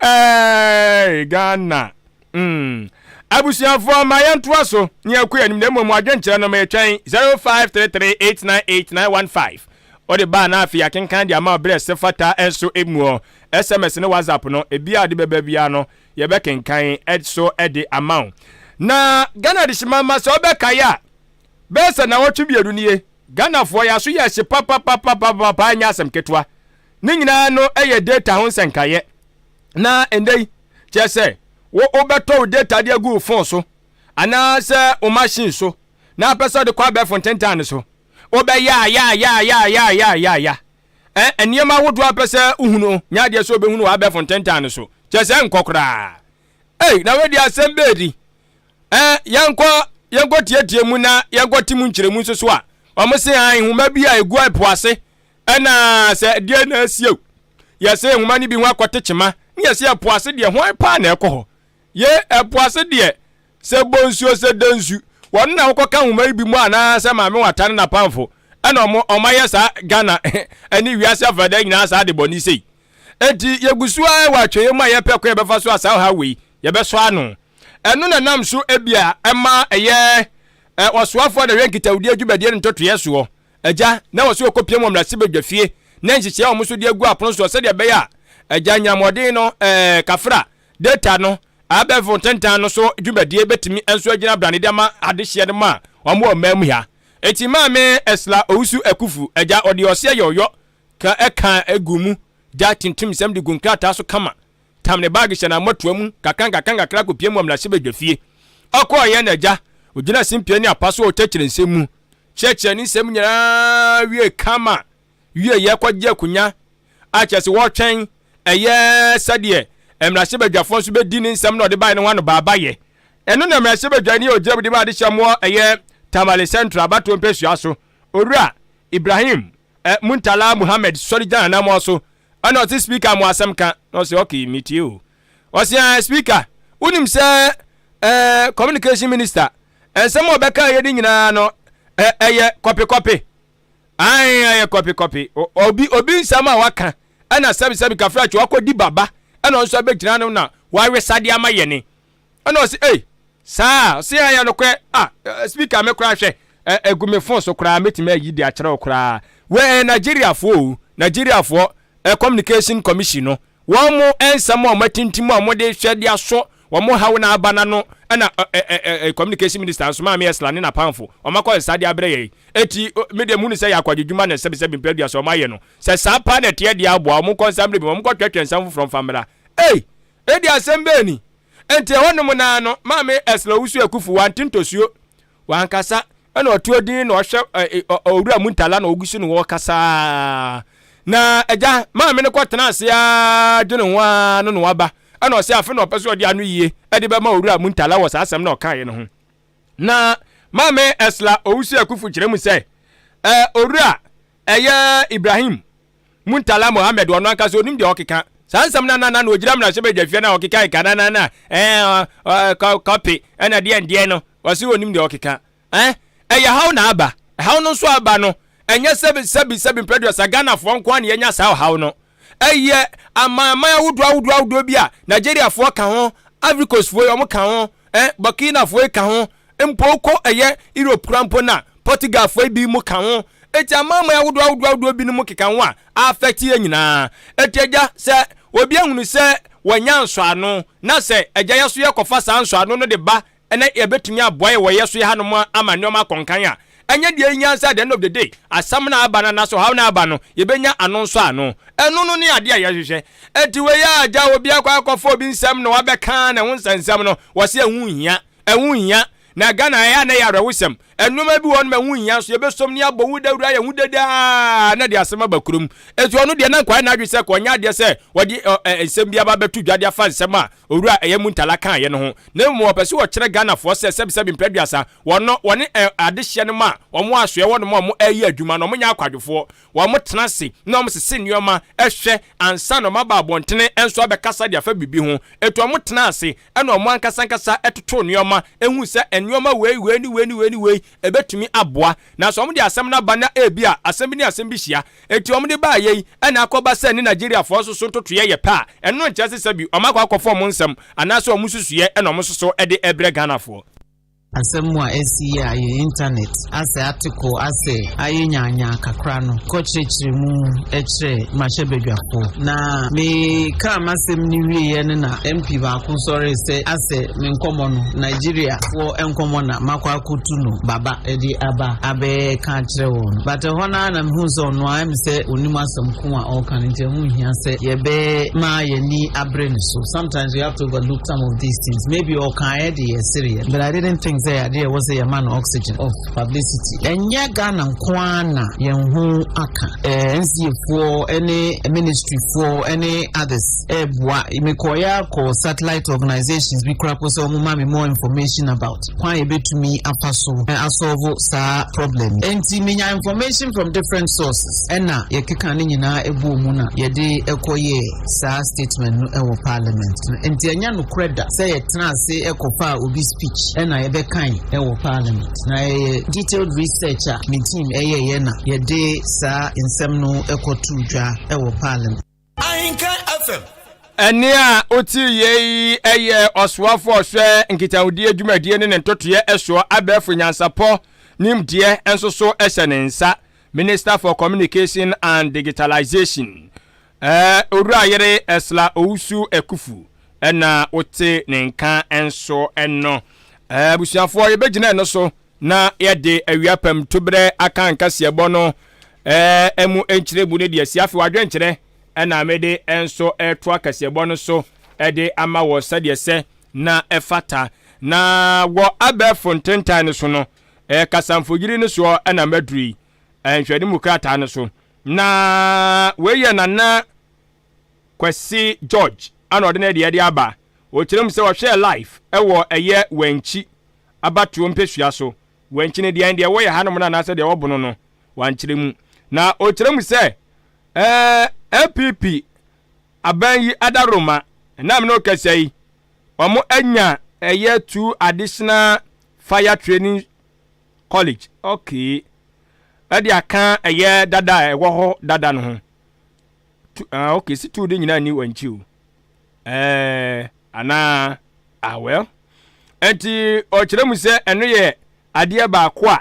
Eeii Ghana mm. Abusuafoɔ ma yɛntoa so na yɛnkɔ yɛn anim na mmom adwenkyerɛ no metwɛn 0533898915 wode ba a na afei yɛakenkan de ama wo berɛ ɛsɛ fata nso muɔ SMS ne WhatsApp no ebiara a wode bɛba biara no yɛbɛkenkan so de ama wo. Na Ghana adehyema mma sɛ wobɛkae a bɛyɛ sɛ nnawɔtwe mmienu nie Ghanafoɔ yɛaso yɛ hye papapapapapa ɛnyɛ asɛm ketewa. Ne nyinaa no yɛ data ho nsɛnkaeɛ. Na ɛnnɛ yi, kyerɛ sɛ wo wobɛtɔ wo data de agu wo phone so anaasɛ wo machine so na apɛ sɛ wode kɔ abɛɛfo ntentan no so. Wobɛyɛ a yɛ a yɛ a yɛ a yɛ a yɛ a yɛ a yɛ a. Ɛ nneɛma ahodoɔ a apɛ sɛ wohunu nyɛ adeɛ sɛ wobɛhunu wɔ abɛɛfo ntentan no so. Kyerɛ sɛ nkɔ koraa. Ei, na wei deɛ asɛm bɛɛdi. Ɛ yɛnkɔ yɛnkɔ tietie mu na yɛnkɔ te mu nkyerɛmu nso so a wɔn se an nhoma bi a egu ɛpo ase Ɛna sɛ deɛ na asie o, yɛsɛ nwoma no bi ho akɔte kyema, ne yɛsɛ ɛpo ase deɛ hwan paa na ɛkɔ hɔ? Ye ɛpo ase deɛ, sɛ bonsuo sɛ densu, wɔn na wɔkɔka nwoma yi bi mu anaa sɛ Maame Wata ne n'apamfo ɛna wɔn wɔn ayɛ saa Ghana ɛne wiase afadaa nyinaa saa adebɔne sei. Enti yɛgu so ara wɔ atwɛeɛ mu a yɛpɛ kwan yɛbɛfa so a saa ɔhaw wei yɛbɛsɔ ano. Ɛno na ɛnam so ebia ɛma ɛyɛ ɔsoafoɔ na ɛhwɛ nkitahodie dwumadie ne ntotoeɛ soɔ Agya, na ɛwɔ sɛ wɔkɔpia mu wɔ mmarahyɛbadwafie na nhyehyɛeɛ a wɔn nso de agu apono soɔ sɛdeɛ ɛbɛyɛ a Agya nyinamoɔden no, ɛɛ, kafra, data no, abɛɛfo ntentan no so dwumadie bɛtumi nso agyina brane de ama adehyeɛ no ma wɔn wɔ ɔman mu ha. Enti Maame Esla Owusu Akufu, Agya, ɔde ɔseɛ yɛ ɔyɔ ka ɛka gu mu gya tintim nsɛm de gu nkrataa so kama tam ne baage hyɛ n'ammɔtoa mu nkakrankakra kɔpia mu wɔ mmarahyɛbadwafie. Ɔkɔeɛ na Agya, ɔgyina simpie ne apa so ɔkyerɛkyerɛ nsɛm mu. kyerɛkyerɛ ne nsɛm nyinaa wie kama wieɛ kɔgye akonya a kyerɛ sɛ wɔretwɛn ɛyɛ sɛdeɛ mmarahyɛbadwafoɔ nso bɛdi ne nsɛm na ɔde baeɛ no ho ano baabayɛ. Ɛno na mmarahyɛbadwani a ɔgyina mu de ma adehyɛ moɔ ɛyɛ Tamale Central abatoɔ mpɛsua so, Owura Ibrahim eh, Muntala Muhammed sɔre gyina n'anammɔn so ɛna ɔse speaker mo asɛm ka na ɔse okay metie o. Ɔse ah speaker wonim sɛ eh, communication minister Nsɛm a ɔbɛkaeɛ no nyinaa no, ɛyɛ kɔpekɔpe. Ae, ɛyɛ kɔpekɔpe. Obi, obi nsɛm a waka, ɛna sɛbisɛbi kafrakye wakɔdi baba, ɛna ɔno nso abɛgyina no na wawe sadeɛ ama yɛne. Ɛna ɔse, ei, saa, ɔse ɛyɛ nokorɛ. Ah, speaker me koraa hwɛ, ɛgu me phone so koraa, mɛtumi ayi de akyerɛ wo koraa. Wei ɛyɛ Nigeriafoɔ o, Nigeriafoɔ Communication Commission no, Wɔn nsɛm a wɔatintim a wɔde hwɛ de asɔ wɔn haw na aba no ano na communication minister nso Maame Ursula ne n'apamfo wɔn akɔ nsa de abrɛ yɛn. Eti me deɛ mehunu sɛ yɛ akwadwodwuma na sɛbisɛbi mpɛ aduasa wɔn ayɛ no. Sɛ saa paa na ɛteɛ deɛ aboa wɔn nkɔ nsa mmerɛ bi wɔn nkɔ twɛtwɛ nsɛm foforɔ mfa mmra. Ei! Edi asɛm bɛn ni? Enti ɛhɔnom no ara no Maame Ursula Owusu Akuffo wante ntosuo Wankasa, ɛna ɔte odin na ɔhwɛ owura Muntala na ɔgu so ne wɔkasa ara. Na agya, maame no kɔtena ase ara dwene ho ara no na waba. Ɛna ɔsɛ afe na ɔpɛ sɛ ɔde ano yie de bɛma owura Muntala wɔ saa asɛm na ɔkaeɛ no ho. Na maame Esla Owusu Akufu kyerɛ mu sɛ, owura ɛyɛ Ibrahim Muntala Mohammed ɔno ankasa onim deɛ ɔkeka. Saa nsɛm no na na na ɔgyina mmarahyɛbadwafie no a ɔkeka ka na na na ɛɛ kɔpe ɛna deɛ ndeɛ no ɔse onim deɛ ɔkeka. Ɛɛ ɛyɛ haw na aba. Ɛhaw no nso aba no ɛnyɛ sɛbi sɛbi sɛbi mprɛduasa Ghanafoɔ nko ara na yɛnya saa ɔhaw no. Ɛyɛ amanaman ahodoɔ ahodoɔ ahodoɔ bi a Nigeriafoɔ ka ho, Ivory Coastfoɔ yi wɔn ka ho, ɛɛ Burkinafoɔ yi ka ho, mpo wokɔ ɛyɛ Europe koraa mpo no a, Portugalfoɔ yi bi mu ka ho. Enti amanaman ahodoɔ ahodoɔ ahodoɔ binom keka ho a, a affect yɛn nyinaa. Enti agya, sɛ obi ahunu sɛ wanya nsɔano, na sɛ agya yɛ so yɛkɔfa saa nsɔano no de ba na ɛbɛtumi aboa yɛn wɔ yɛ so yɛ hanom ama nneɛma akɔ nkan a, ɛnyɛ deɛ ɛhia sɛ at the end of the day, asɛm no a aba no anaasɛ ɔhaw no a aba no, yɛbɛnya ano nsɔano. Ɛno no ne adeɛ a yɛhwehwɛ. Enti wei a agya obi akɔ akɔfa obi nsɛm na wabɛka ne ho nsɛnsɛm no, wɔse ɛho nhia. Ɛho nhia. Na Ghana ɛyɛ a na ɛyɛ awerɛhosɛm. Nnoɔma bi wɔ hɔnom a ɛho nhia nso yɛbɛsom ne abɔ ho dawuro ayɛ ho dede ara na de asɛm aba kurom. Enti ɔno deɛ na nka wayɛ n'adwene sɛ ka ɔnyɛ adeɛ sɛ wɔde nsɛm bi aba abɛto dwa de afa nsɛm a Owura ɛyɛ Muntala kaeɛ no ho. Na mmom ɔpɛ sɛ ɔkyerɛ Ghanafoɔ sɛ sɛbisɛbi mprɛ aduasa wɔn wɔne adehyeɛ no ma wɔn asoɛ hɔ nom a wɔn ɛreyɛ adwuma no wɔn nyɛ akwadwofoɔ. Wɔn tena ase na wɔn sese nnoɔma hwɛ ansa na wɔn aba abɔntene nso abɛkasa de afa biribi ho. Enti wɔn tena ase ɛna wɔn ankasa ankasa totoo nnoɔma huu sɛ nnoɔma wei, wei ne wei ne wei ne wei. Ɛbɛtumi aboa. Nanso wɔde asɛm no aba na ebia asɛm bi ne asɛm bi hyia. Enti wɔde baeɛ yi na akɔba sɛ ne Nigeriafoɔ nso so ntotoeɛ yɛ pɛ a, ɛno nkyerɛ sɛ sɛbi wɔn akɔ akɔfa wɔn nsɛm anaasɛ wɔn nsusuiɛ na wɔn nso so de rebrɛ Ghanafoɔ. Asɛm a asi yi a yɛn intanɛt asɛ ate kɔ asɛ ayɛ nyaanyaa kakra no kɔ kyerɛkyerɛ mu kyerɛ mmarahyɛbadwafoɔ. Na me kaa m'asɛm no wieɛ no na MP baako sɔree sɛ asɛ me nkɔmmɔ no Nigeria foɔ nkɔmmɔ na makɔ akɔtu no baba de aba abɛka akyerɛ wɔn no. But ɛhɔ no ara na mehuu sɛ ɔno ara ɛm sɛ ɔnim asɛm ko a ɔreka no nti ɛho nhia sɛ yɛbɛma yɛn ani abere ne so. Sometimes we have to overlook some of these things. Maybe ɔkaeɛ de yɛ sereɛ but I didn't think sɛ adeɛ ɛwɔ sɛ yɛma no oxygen of publicity. Ɛnyɛ Ghana nko ara na yɛn ho aka. Eh, NCA foɔ ne ministry foɔ ne others ɛreboa. Mekɔeɛ akɔ satellite organizations bi koraa po sɛ wɔn ma me more information about kwan yɛbɛtumi afa so asɔlvo saa problem. Enti menya information from different sources ɛna yɛkeka ne nyinaa ɛbɔɔ mu na yɛde ɛkɔyɛɛ saa statement no ɛwɔ parliament no. Enti ɛnyɛ nokorɛ da sɛ yɛtena ase ɛkɔfaa obi speech ɛna yɛbɛkan ɛwɔ parliament. Na ɛyɛ detailed research a me team ɛyɛeɛ na yɛde saa nsɛm no ɛkɔtoo dwa ɛwɔ parliament. Ahenkan FM. Ɛnne a wotee yei yɛ Ɔsoafoɔ a ɔhwɛ nkitahodie dwumadie ne ne ntotoeɛ soɔ abɛɛfo nyansapɔ nimdeɛ nso so hyɛ ne nsa, Minister for Communication and Digitalization, Owura Yere Ursula Owusu Akufu na wote ne nka nso no. Abusuafoɔ, yɛbɛgyina ɛno so na yɛde awia pam toberɛ aka nkaseɛbɔ no mu nkyerɛmu no de asi. Afei w'adwenkyerɛ na mede nso retoa kaseɛbɔ no so de ama wɔ sɛdeɛ sɛ na ɛfata. Na wɔ abɛɛfo ntentan no so no, kasamfoyiri no soɔ na maduru yi, nhwɛanimu krataa no so. Na wei yɛ Nana Kwasi George ana ɔde ne deɛ de aba. Ɔkyerɛ mu sɛ ɔhwɛɛ live wɔ ɛyɛ Wankyi abatoɔ mpɛsua so. Wankyi no deɛn deɛ ɛwɔ yɛ hanom no anaasɛ deɛ ɛwɔ Bono no, wankyerɛ mu. Na ɔkyerɛ mu sɛ ɛɛ NPP aban yi adaworoma ɛnam ne ɔkasa yi, wɔn anya ɛyɛ two additional fire training college, okay, ɛde aka ɛyɛ dada a ɛwɔ hɔ dada no ho. Tu, ah, okay, si tu de nyinaa ni wɔn akyi o. Ɛɛ, anaa, ah well. Ɛnti ɔkyerɛ mu sɛ ɛno yɛ adeɛ baako a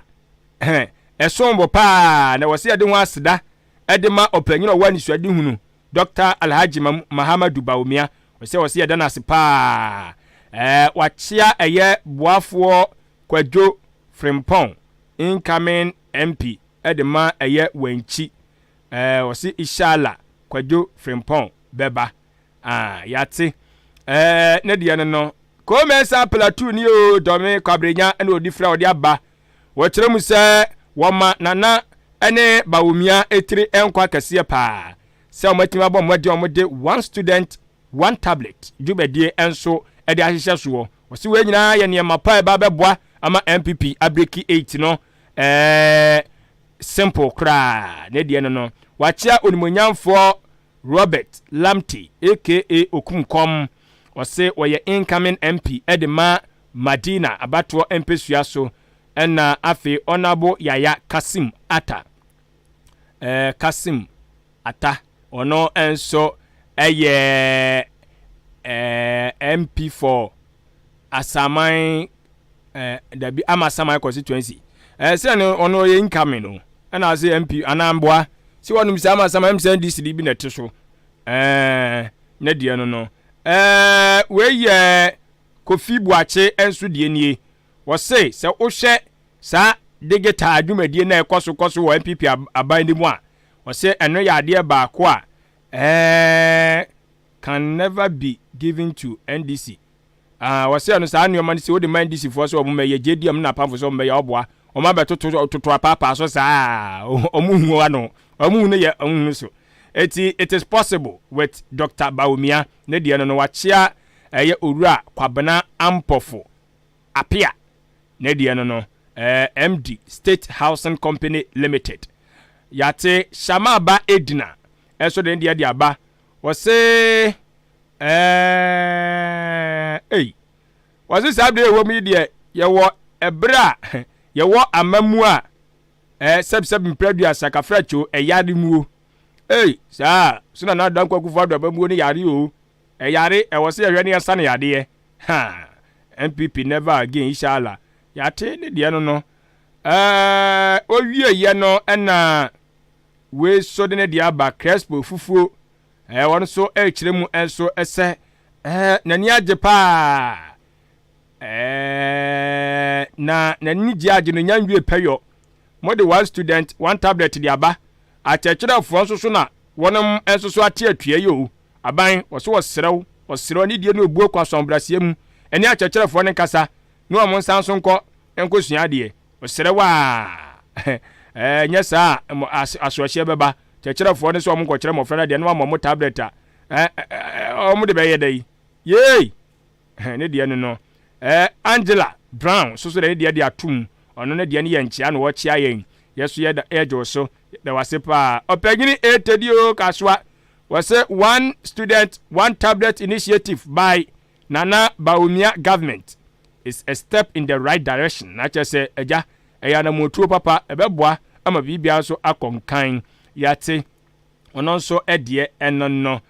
ɛsom bo paa na wɔsɛ yɛde ho aseda ɛde ma ɔpanyin a ɔwɔ anisoadehunu Dr. Alhaji Mahamadu Bawumia. Ɔsɛ wɔsɛ yɛda no ase paa. Ɛɛ, wakyea ɛyɛ boafoɔ Kwadwo Frimpong, incoming MP ɛde ma ɛyɛ Wankyi. Ɛɛ, ɔse Ishallah Kwadwo Frimpong bɛba. Ah, yɛate. Ɛɛ, ne deɛ no no. Komesa Plateau ni o, Dɔme Kwabrenya na ɔdi fira ɔde aba. Wɔkyerɛ mu sɛ wɔma Nana ne Bawumia tiri nkwa kɛseɛ paa sɛ wɔatumi abɔ mmɔden a wɔde one student, one tablet dwumadie nso de ahyehyɛ soɔ. Wɔse wei nyinaa yɛ nneɛma pa a ɛba bɛboa ama NPP abreki 8 no. Ɛɛ, simple koraa. Ne deɛ no no. Wakyea onimuonyamfoɔ Robert Lamptey aka Okumkɔm, ɔse ɔyɛ incoming MP de ma Madina abatoɔ mpesua so ɛna afei Honourable Yaya Kassim Atta, eh, Kassim Atta, ɔno nso yɛ eh, MP for Asaman eh, dabi Amasaman constituency. Eh, sɛ no ɔno ɔyɛ incoming o, ɛna ase MP anaa mboa sɛ wɔnom sɛ Amasaman m sɛ NDC de bi na ɛte so eh, ne deɛ no no eh, wei yɛ Kofi Boakye nso deɛ nie. Wɔse sɛ wohwɛ saa digital dwumadie no a ɛkɔ so kɔ so wɔ NPP aban no mu a, wɔse ɛno yɛ adeɛ baako a eh, can never be given to NDC. Ah, wɔse ɛno saa nneɛma no sɛ wode ma NDC foɔ sɛ wɔn mmɛyɛ, JDM ne n'apamfo sɛ wɔn mmɛyɛ ɔboa, wɔn abɛtoto toto apaapaa so saa, wɔn hu ano, wɔn hu no yɛ, wɔn hu no so. Eti it is possible with Dr. Bawumia ne deɛ no no wakyea ɛyɛ Owura Kwabena Ampofo Apea ne deɛ no no ɛɛ MD State Housing Company Limited. Yate Shama ba Edna ɛso de ne deɛ de aba. Wɔse ɛɛ ei wɔse saa bere ɛwɔ mu yi deɛ yɛwɔ ɛberɛ a Yɛwɔ amamu a sɛbsɛb mprɛduasa kafrakyo ɛyare muo. Ei, saa so na Nana Dankwa Akufo Addo amamuo no yare o. Ɛyare, ɛwɔ sɛ yɛhwɛ ne yɛsa no yadeɛ. Ha! NPP never again, inshallah. Yɛate ne deɛ no. Ɔwieɛ no ɛna wei so de ne deɛ aba, Crespo Fufuo. Wɔn nso ɛrekyerɛ mu nso sɛ n'ani agye paa. Na n'ani gye agye no nya nwie pɛyɔ. Mode one student, one tablet de aba. Akyerɛkyerɛfoɔ nso so na wɔnom nso so ate atua yi o. Aban, wɔso wɔserɛw, wɔserɛw ne die ne obuo kɔ asɔmbraseɛ mu. Ɛne akyerɛkyerɛfoɔ ne nkasa ne wɔn nsa nso nkɔ nkɔsua adeɛ. Wɔserɛw a nyɛ saa asoɔhyeɛ bɛba. Kyerɛkyerɛfoɔ no sɛ wɔn nkɔkyerɛ mmɔfra no adeɛ na wɔama wɔn tablet a wɔn de bɛyɛ dɛ yi. Yee! Ne deɛ no. Angela Brown nso so de ne deɛ de atum. Ɔno ne deɛ no yɛ nkyea na wɔkyea yɛn. Yɛ so yɛ yɛgye wo so. Da wase paa. Ɔpanyini Etedi o Kasoa. Wɔsɛ one student, one tablet initiative by Nana Bawumia government is a step in the right direction. Na kyerɛ sɛ agya ɛyɛ anamotuo papa, ɛbɛboa ama biribiara nso akɔ nkan. Yɛate ɔno nso deɛ ɛno no.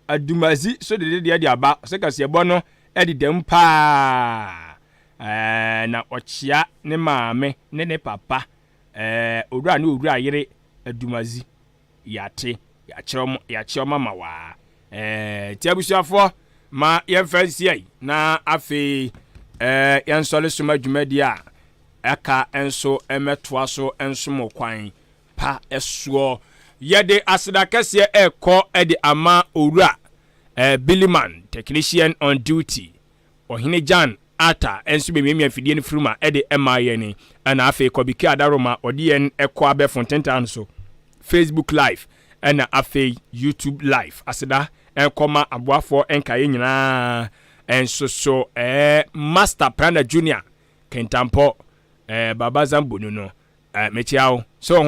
Adumazi so de deɛ de aba sɛ kaseɛbɔ no ɛde dɛm paa. Na ɔkyea ne maame ne ne papa, owura ne owura yere Adumazi. Yɛate, yɛakyerɛ ɔmo, yɛakyerɛ ɔmo ama waa. Ti abusuafoɔ, ma yɛmfa nsia yi na afei yɛnsɔre soma dwumadie a ɛka nso mmɛtoa so nso mo kwan pa ɛsoɔ. Yɛde aseda kɛseɛ ɛrekɔ ɛde ama owura Billyman, technician on duty, Ɔhene Jan Ata nso bɛmiamia mfidie no firima ɛde ɛma yɛn, ɛna afei Kɔbiki Adaroma ɔde yɛn ɛkɔ abɛfo ntentan no so, Facebook live ɛna afei YouTube live. Aseda ɛnkɔma aboafoɔ nkaeɛ nyinaa ɛnso so, Master Prana Junior Kentampɔ, Baba Zambo no, mekyia wo sɛ.